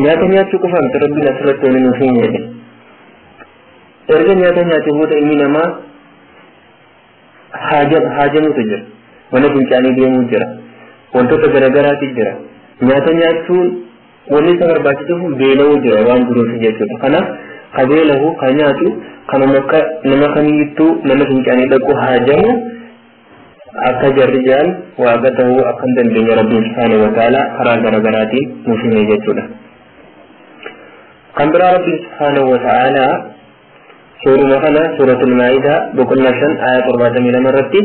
Nyaata nyaachuu qofa miti Rabbiin asirratti waliin nuuf hin jedhe. Erga nyaata nyaate booda ilmi namaa haajamuutu jira. Mana fincaanii deemuu jira. Wantoota garaagaraatu jira. Nyaata nyaachuun wanni isa barbaachisuuf beela'uu jira waan jiruuf jechuudha. Kanaaf ka beela'u ka nyaatu kanuma akka nama kamiyyittuu nama fincaanii dhaqu haajamu akka jarri jaan waaqa ta'uu akka hin dandeenye Rabbiin subhaanahu wa ta'ala karaa garaagaraatiin nuuf hime jechuudha. Kan biraa Rabbiin subhaanahu wa ta'ala suuruma kana suuratul Maa'idaa boqonnaa 5 aayaa 72 irratti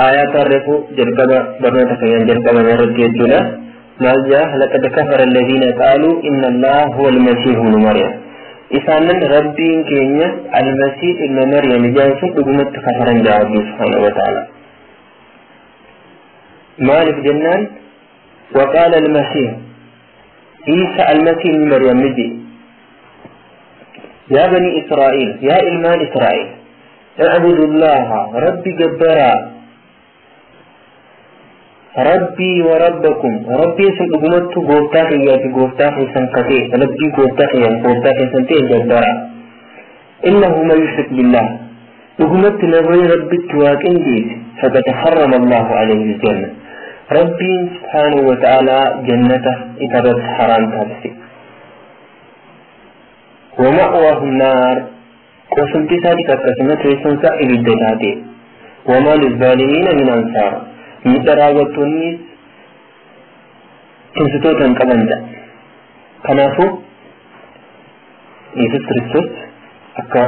aayaa tarreefu jalqaba barnoota keenyaan jalqabame irratti jechuudha. Maal jaa laqad kafara alladhiina qaaluu inna Allaha huwa al-masiihu ibnu Maryam. Isaanan Rabbiin keenya al-Masiih ilma Maryam jedhan sun dhugumatti kafaran jaa Rabbi subhaanahu wa ta'ala. Maaliif jennaan وقال المسيح عيسى المسيح ابن مريم نجي يا بني إسرائيل يا إلمان إسرائيل اعبدوا الله ربي جبارا ربي وربكم ربي سنقمت غوفتاك يا غوفتاك سنقتي ربي غوفتاك يا غوفتاك سنتي جبارا إنه ما يشرك بالله وقمت نبي ربي تواكن جيت فقد حرم الله عليه الجنة ربي سبحانه وتعالى جنته إترت حرام تابسي ومأواه النار قسمتي سادك قسمت ريسنسا إبدتاتي وما للظالمين من أنصار مدراوتوني تنستوتن قبنجا كنافو يسوس كريستوس أكا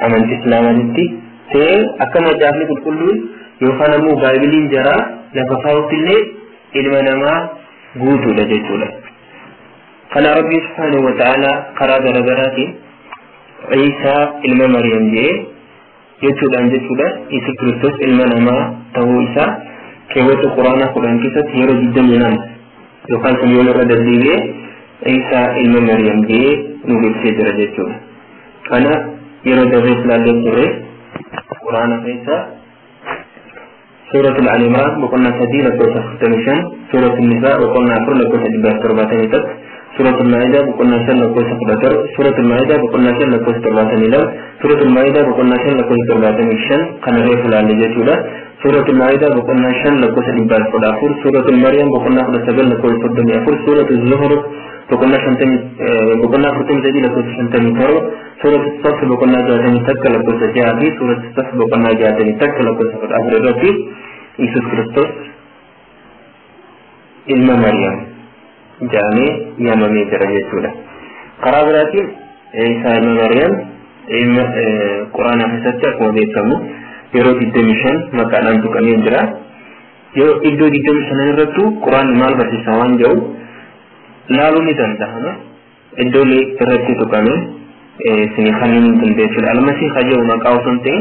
أمنت إسلامانيتي سي أكا مجافني قلقلون يوخان أمو بايبلين جرا لففاوت اللي إلما نما قوتو لجيتولا. قال ربي سبحانه وتعالى قرأ درجاتي عيسى إلما مريم جي jechuudhaan jechuudha Yesuus Kiristoos ilma namaa ta'uu isaa keewwata Quraanaa 10 keessatti yeroo 22 yookaan sanyoo irra deddeebi'ee Iisaa ilma Maryam jedhee nuuf ibsee jira jechuudha. Kana yeroo darbees ilaallee turre Quraana keessa suuratul Al Imraan boqonnaa 3 lakkoofsa 45, suuratul Nisaa boqonnaa 4 lakkoofsa 171, Suuratul Maa'idaa boqonnaa 5 lakkoofsa 17, Suuratul Maa'idaa boqonnaa 5 lakkoofsa 72, Suuratul Maa'idaa boqonnaa 5 lakkoofsa 75 kana reefu ilaalle jechuudha. Suuratul Maa'idaa boqonnaa 5 lakkoofsa 114, Suuratul Maryam boqonnaa 19 lakkoofsa 34, Suuratul Zuhruf boqonnaa 50 boqonnaa 43 lakkoofsa 57, Suuratul Saf boqonnaa 61 lakkoofsa 6 fi Suuratul Saf boqonnaa 61 lakkoofsa 14 irratti Yesuus Kiristoos ilma Maryam jedhamee yaamamee jira jechuudha. Karaa biraatiin Isaa ilma Maryam ilma Quraana keessatti akkuma beekamu yeroo 25 maqaadhaan tuqamee jira. Yoo iddoo 25 irrattuu Quraanni maal barsiisa waan jedhu laaluu ni danda'ama. Iddoo irratti tuqame isinii kan hin dandeessudha. Almasii kan jedhu maqaa osoo hin ta'in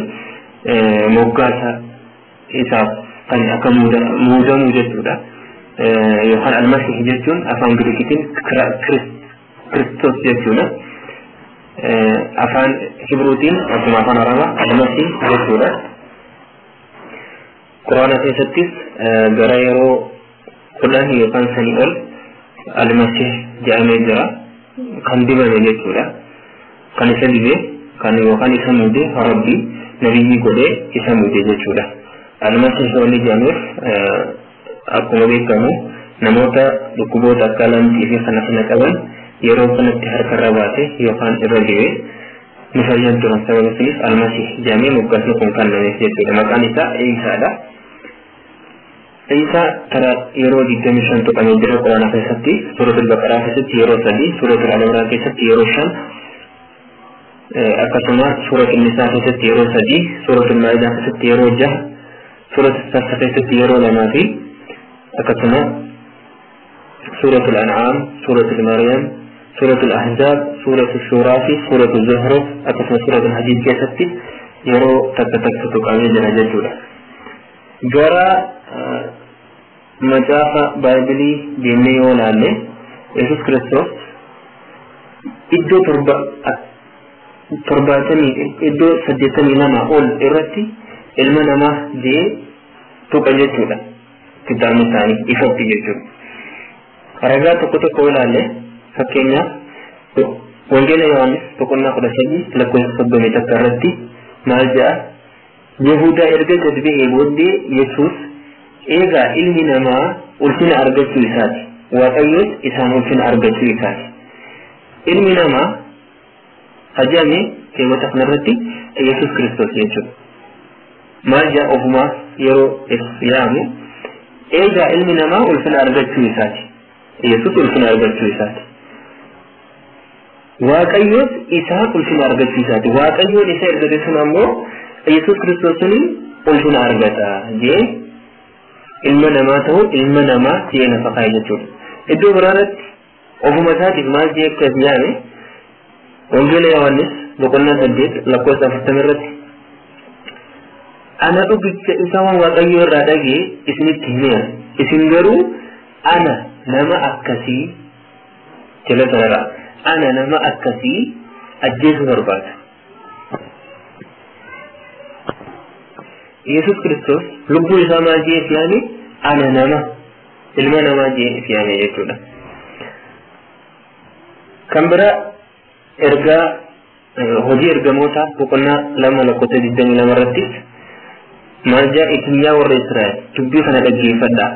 moggaasa isaaf kan akka muudamuu jechuudha. Yookaan almasii jechuun afaan Giriikitiin Kiristoos jechuudha. Afaan Hibruutiin akkuma afaan Arabaa almasii jechuudha. Quraana keessattis gara yeroo 10 yookaan sanii ol almasii jedhamee jira. Kan dibame jechuudha. Kan isa dibe kan yookaan isa muude Rabbi nabiyyi godhee isa muude jechuudha. Almasii wanni jedhameef akkuma beekamu namoota dhukkuboota akka lamxii fi kana kana qaban yeroo kanatti harka irra baate yookaan irra dibe ni fayyan turan. Sababa sunis almasii jedhamee moggaasni kun kennameef jechuudha. Maqaan isaa Iisaadha. Iisaa tara yeroo 25 tuqamee jira Quraana keessatti, Suuratul Baqaraa keessatti yeroo 3, Suuratul Al Imraan keessatti yeroo 5, akkasuma Suuratul Nisaa keessatti yeroo 3, Suuratul Maa'idaa keessatti yeroo 6, Suuratul Saf keessatti yeroo 2 fi akkasuma Suuratul An'aam, Suuratul Maryam, Suuratul Ahzaab, Suuratul Shuuraa fi Suuratul Zuhruf akkasuma Suuratul Hadiid keessatti yeroo takka takka tuqamee jira jechuudha. Gara macaafa Baaybilii deemnee yoo ilaalle Yesuus Kiristoos iddoo 70 iddoo 82 ol irratti ilma namaa jedhee tuqa jechuudha. Kitaabni isaanii ifatti jechuudha. Ragaa tokko tokko ilaalle fakkeenyaaf Wangeela Yohaannis boqonnaa 13 lakkoofsa 31 irratti maal jedha? Yihudaa erga gad ba'ee booddee Yesuus eegaa ilmi namaa ulfina argachuu isaati. Waaqayyoos isaan ulfina argachuu isaati. Ilmi namaa hajame keewwata kanarratti Yesuus Kiristoos jechuudha. Maal jedha ofumaa yeroo yaamu eegaa ilmi namaa ulfina argachuu isaati. Yesuus ulfina argachuu isaati. Waaqayyoos isaan ulfina argachuu isaati. Waaqayyoon isa ergate sun ammoo Yesuus Kiristoos suni ulfina argata jee ilma namaa ta'uu ilma namaa jee lafa kaa'e jechuudha. Iddoo biraarratti ofuma isaatiif maal jee akka yaame Wangeela Yohaannis boqonnaa 8 lakkoofsa 40 irratti ana dhugicha isa waan Waaqayyoo irraa dhagee isinitti himeera. Isin garuu ana nama akkasii jala sarara. Ana nama akkasii ajjeesuu barbaada. Yesuus Kiristoos lubbuu isaa maal jee yaame? Ana nama ilma namaa jee yaame jechuudha. Kan biraa ergaa hojii ergamoota boqonnaa 2 lakkoofsa 22 irratti maal jedha? Isin yaa warra Israa'el dubbii kana dhaggeeffadhaa.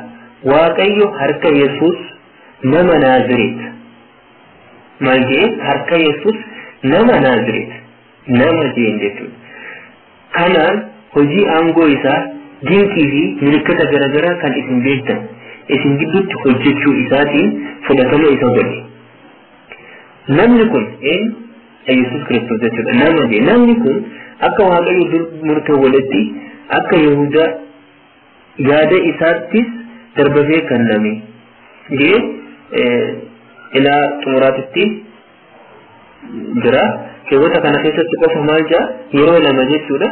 Waaqayyo harka Yesuus nama Naazireet maal jee? Harka Yesuus nama Naazireet nama jeen jechuudha. Kanaan hojii aangoo isaa dinqii fi milikkita garaagaraa kan isin beektan isin gidduutti hojjechuu isaatiin fudhatama isa godhe. Namni kun Yesuus Kiristoos jechuudha. Nama jee namni kun akka Waaqayyo dur murtoo walitti akka Yihudaa yaada isaattis darbafee kenname jee ilaa xumuraatitti jira. Keewwata kana keessatti qofa maal jedha? Yeroo lama jechuudha.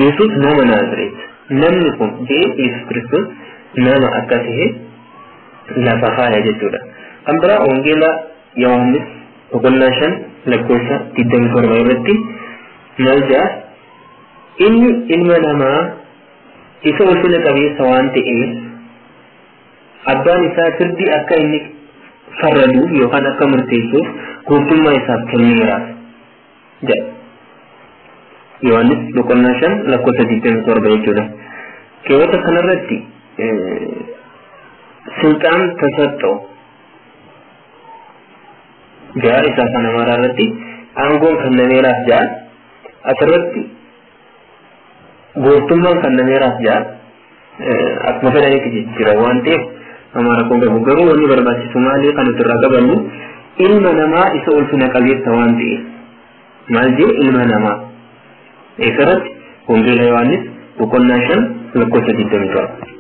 Yesuus nama Naazireet. Namni kun jee Yesuus Kiristoos nama akka ta'e lafa kaaya jechuudha. Kan biraa Wangeela Yohaannis boqonnaa 5 lakkoofsa 27 irratti maal jedha? Inni ilma namaa isa ulfina qabeessa waan ta'eef abbaan isaa firdii akka inni farraduuf yookaan akka murteessuuf gooftummaa isaaf kenneera jedha. Yohaannis boqonnaa 5 lakkoofsa 27 jechuudha. Keewwata kanarratti ስልጣን ተሰጠው jaa isa afaan Amaaraa irratti aangoon kennameeraaf jaa asirratti gooftummaan kennameeraaf jaa akkuma fedhanitti jijjiira waan ta'eef Amaara kun qabu garuu wanni barbaachisu maali kan nuti irraa qabannu ilma namaa isa ulfina qabeessa waan ta'eef maal jee ilma namaa isarratti Wangeela Yohaannis boqonnaa 5 lakkoofsa 27.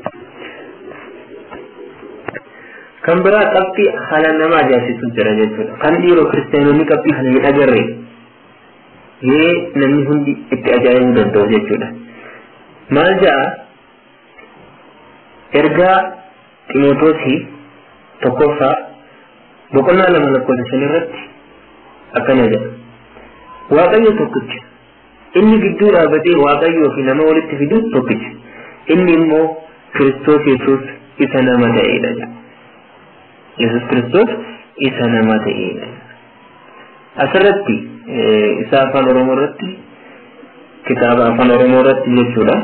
Kan biraa qabxii haala nama ajaa'ibsiisu jira jechuudha. Kan dhiiroo kiristaanonni qabxii kana hin agarre mee namni hundi itti ajaa'ibuu danda'u jechuudha. Maal ja'a ergaa Ximootosii tokkoffaa boqonnaa 2 lakkoofsa 5 irratti akkana jedha. Waaqayyo tokkicha. Inni gidduu dhaabbatee Waaqayyoo fi nama walitti fidu tokkicha. Inni immoo Kiristoos Yesuus isa nama ta'edha jedha. Yesus Kiristoos isa nama ta'edha. Asirratti isa afaan Oromoo irratti kitaaba afaan Oromoo irratti jechuudha.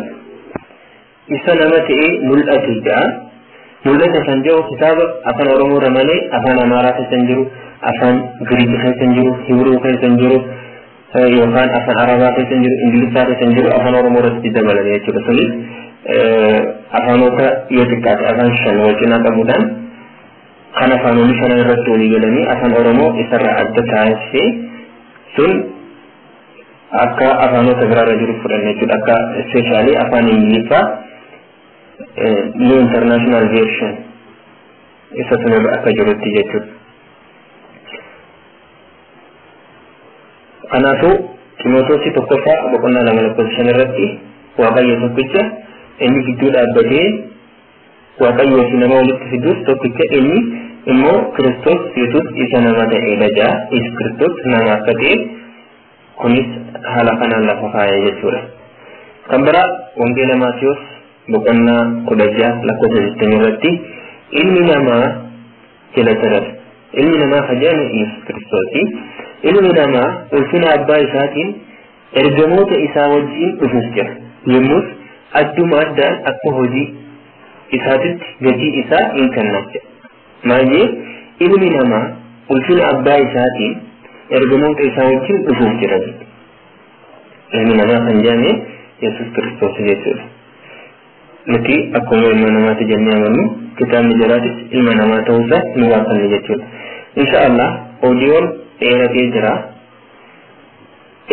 Isa nama ta'ee mul'ate jedha. Mul'ata kan jedhu kitaaba afaan Oromoo irra malee afaan Amaaraa keessa hin jiru, afaan Giriikii keessa hin jiru, Hibruu keessa hin jiru, yookaan afaan Arabaa keessa hin jiru, Ingiliffaa keessa hin jiru, afaan Oromoo irratti dabalame jechuudha. Sunis afaanota yoo xiqqaate afaan 5 wal cinaa qabuudhaan kan afaanonni 5 irratti walii galanii afaan Oromoo isarraa adda taasisee sun akka afaanota biraarra jiru fudhanne jechuudha. Akka ispeeshaalii afaan Ingiliffaa New International Version isa sunirra akka jirutti jechuudha. Kanaafuu Ximootosii tokkoffaa boqonnaa 2 lakkoofsa 5 irratti Waaqayyo tokkicha inni gidduu dhaabbatee Waaqayyoo fi nama walitti fiduus tokkicha inni immoo Kiristoos Yesuus isa nama ta'edha jedha. Yesuus Kiristoos nama akka ta'e kunis haala kanaan lafa kaa'e jechuudha. Kan biraa Wangeela Maatiyos boqonnaa 16 lakkoofsa 20 irratti ilmi namaa jala sarara. Ilmi namaa kan jedhamu Yesuus Kiristoosi. Ilmi namaa ulfina abbaa isaatiin ergamoota isaa wajjin dhufuuf jira. Yommus adduma addaan akka hojii isaatitti gatii isaa in kennaaf jedha. Maal jee ilmi namaa ulfina abbaa isaatiin ergamoota isaa wajjin dhufuuf jira jedha. Ilmi namaa kan jedhame Yesuus Kiristoos jechuudha. Nuti akkuma ilma namaati jennee amannu kitaabni jalaatis ilma namaa ta'uusaa nu baafanne jechuudha. Insha Allah oodiyoon dheeratee jira.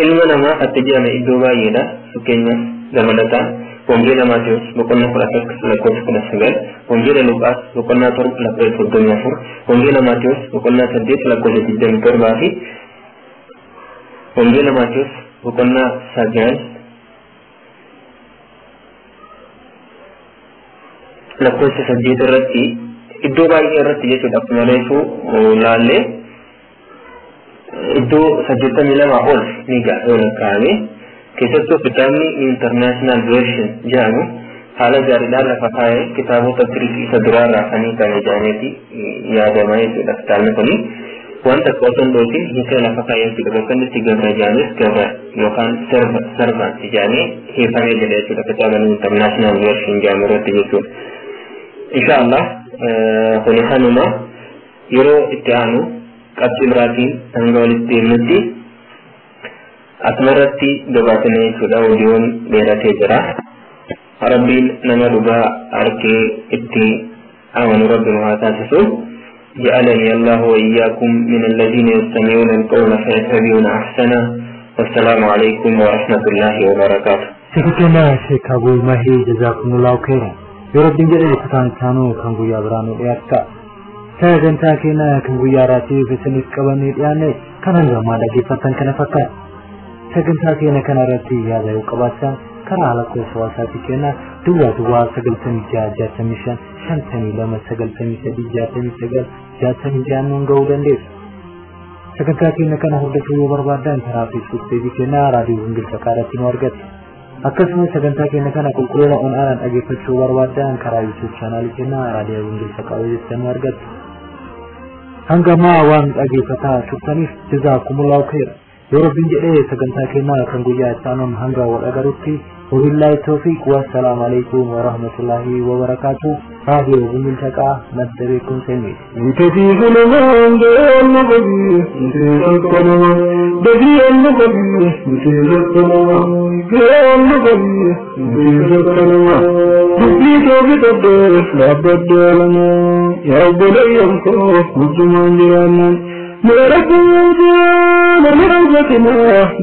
Ilma namaa akka jedhame iddoo baay'eedha. Fakkeenyaaf dabalataan Wangeela Maatiyos boqonnaa 11 lakkoofsa 19, Wangeela Luqaas boqonnaa 7 lakkoofsa 34, Wangeela Maatiyos boqonnaa 8 lakkoofsa 27 fi Wangeela Maatiyos boqonnaa 9 lakkoofsa 8 irratti iddoo baay'ee irratti jechuudha. Akkuma reefu laallee iddoo 82 ol ni ga'a yoo lakkaa'ame. Keessattuu kitaabni International Version jedhamu haala gaariidhaan lafa kaa'ee kitaabota Giriikii isa duraarraa kan hiikame jedhameeti yaadama jechuudha. Kitaabni kuni wanta akka osoo hin dhoosin hiikee lafa kaa'ee jechuudha. Bakka inni itti gabra jedhames gabra yookaan servant jedhamee hiikamee jira jechuudha. Kitaaba International Version jedhamu irratti jechuudha. Insha Allah kuni kanuma yeroo itti aanu qabxii biraatiin hanga walitti deemnutti asumarratti gabaasne jechuudha. Oodiyoon dheeratee jira. Rabbiin nama dhugaa arkee itti amanu Rabbi nu haa taasisu. جعلني الله وإياكم من الذين يستمعون القول فيتبعون أحسنه. والسلام عليكم ورحمة الله وبركاته. شكرا شيخ أبو مهي جزاكم الله خيرا. Yoo Rabbiin jedhe kutaan isaanuu kan guyyaa biraa nu dhiyaata. Sagantaa keenya kan guyyaa har'aatiif isiniif qabannee dhiyaanne kan hangamaa dhaggeeffattan kana fakkaata. Sagantaa keenya kana irratti yaada yoo qabaattan karaa lakkoofsa WhatsAppii keenya duwwaa duwwaa 96 65 52 93 69 66 nuun ga'uu dandeessu. Sagantaa keenya kana hordofuu yoo barbaaddan karaa Facebook peejii keenya Raadiyoo Gingilchaa irratti nu argattu. Akkasumas sagantaa keenya kana qulqullina ol'aanaan dhaggeeffachuu barbaaddan karaa YouTube chaanaalii keenya Raadiyoo Gingilchaa jettanii nu argattu. Hanga ammaa waan dhageeffataa turtaniif jazaakumullahu khayra. Yoo Rabbiin jedhee sagantaa keenyaa kan guyyaa itti aanuun hanga wal agarutti wabillahi tawfiiq, wassalaamu alaikum warahmatullahi wabarakaatu. Raadiyoo Gumiltaqaa, madda beekumsa ilmiiti. انت في ظلمان النبي، انت ذكرنا بدي النبي، انت ذكرنا النبي، انت ذكرنا بدي توبة لا بدلنا يا رب لا ينكر مجمع جرانا يا رب يوجد من رزقنا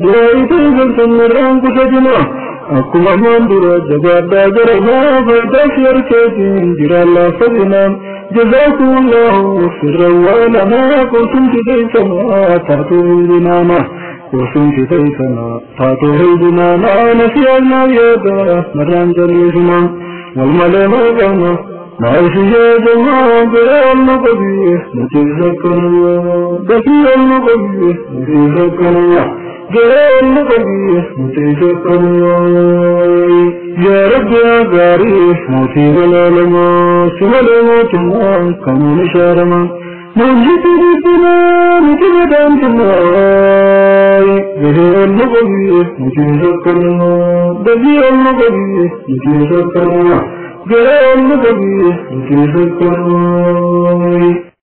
دعيت زلت من سجنا. Akkuma ammaan dura jabaadhaa jaramaa faayidaa si harkeetiin jiraan laaffatinaan جزاكم الله سرا ولما كنتم تديسنا تعطوه الجنانا، كنتم تديسنا تعطوه الجنانا. نسينا يدا مران جلسنا والملما كان ما في جماعة النبي نتذكر بفي النبي نتذكر يا رب يا غاري موتي ولا سمل موتما كانوا نشارما نجد ربنا نتبدان تناي به النبي نتذكر بفي النبي نتذكر به النبي نتذكر.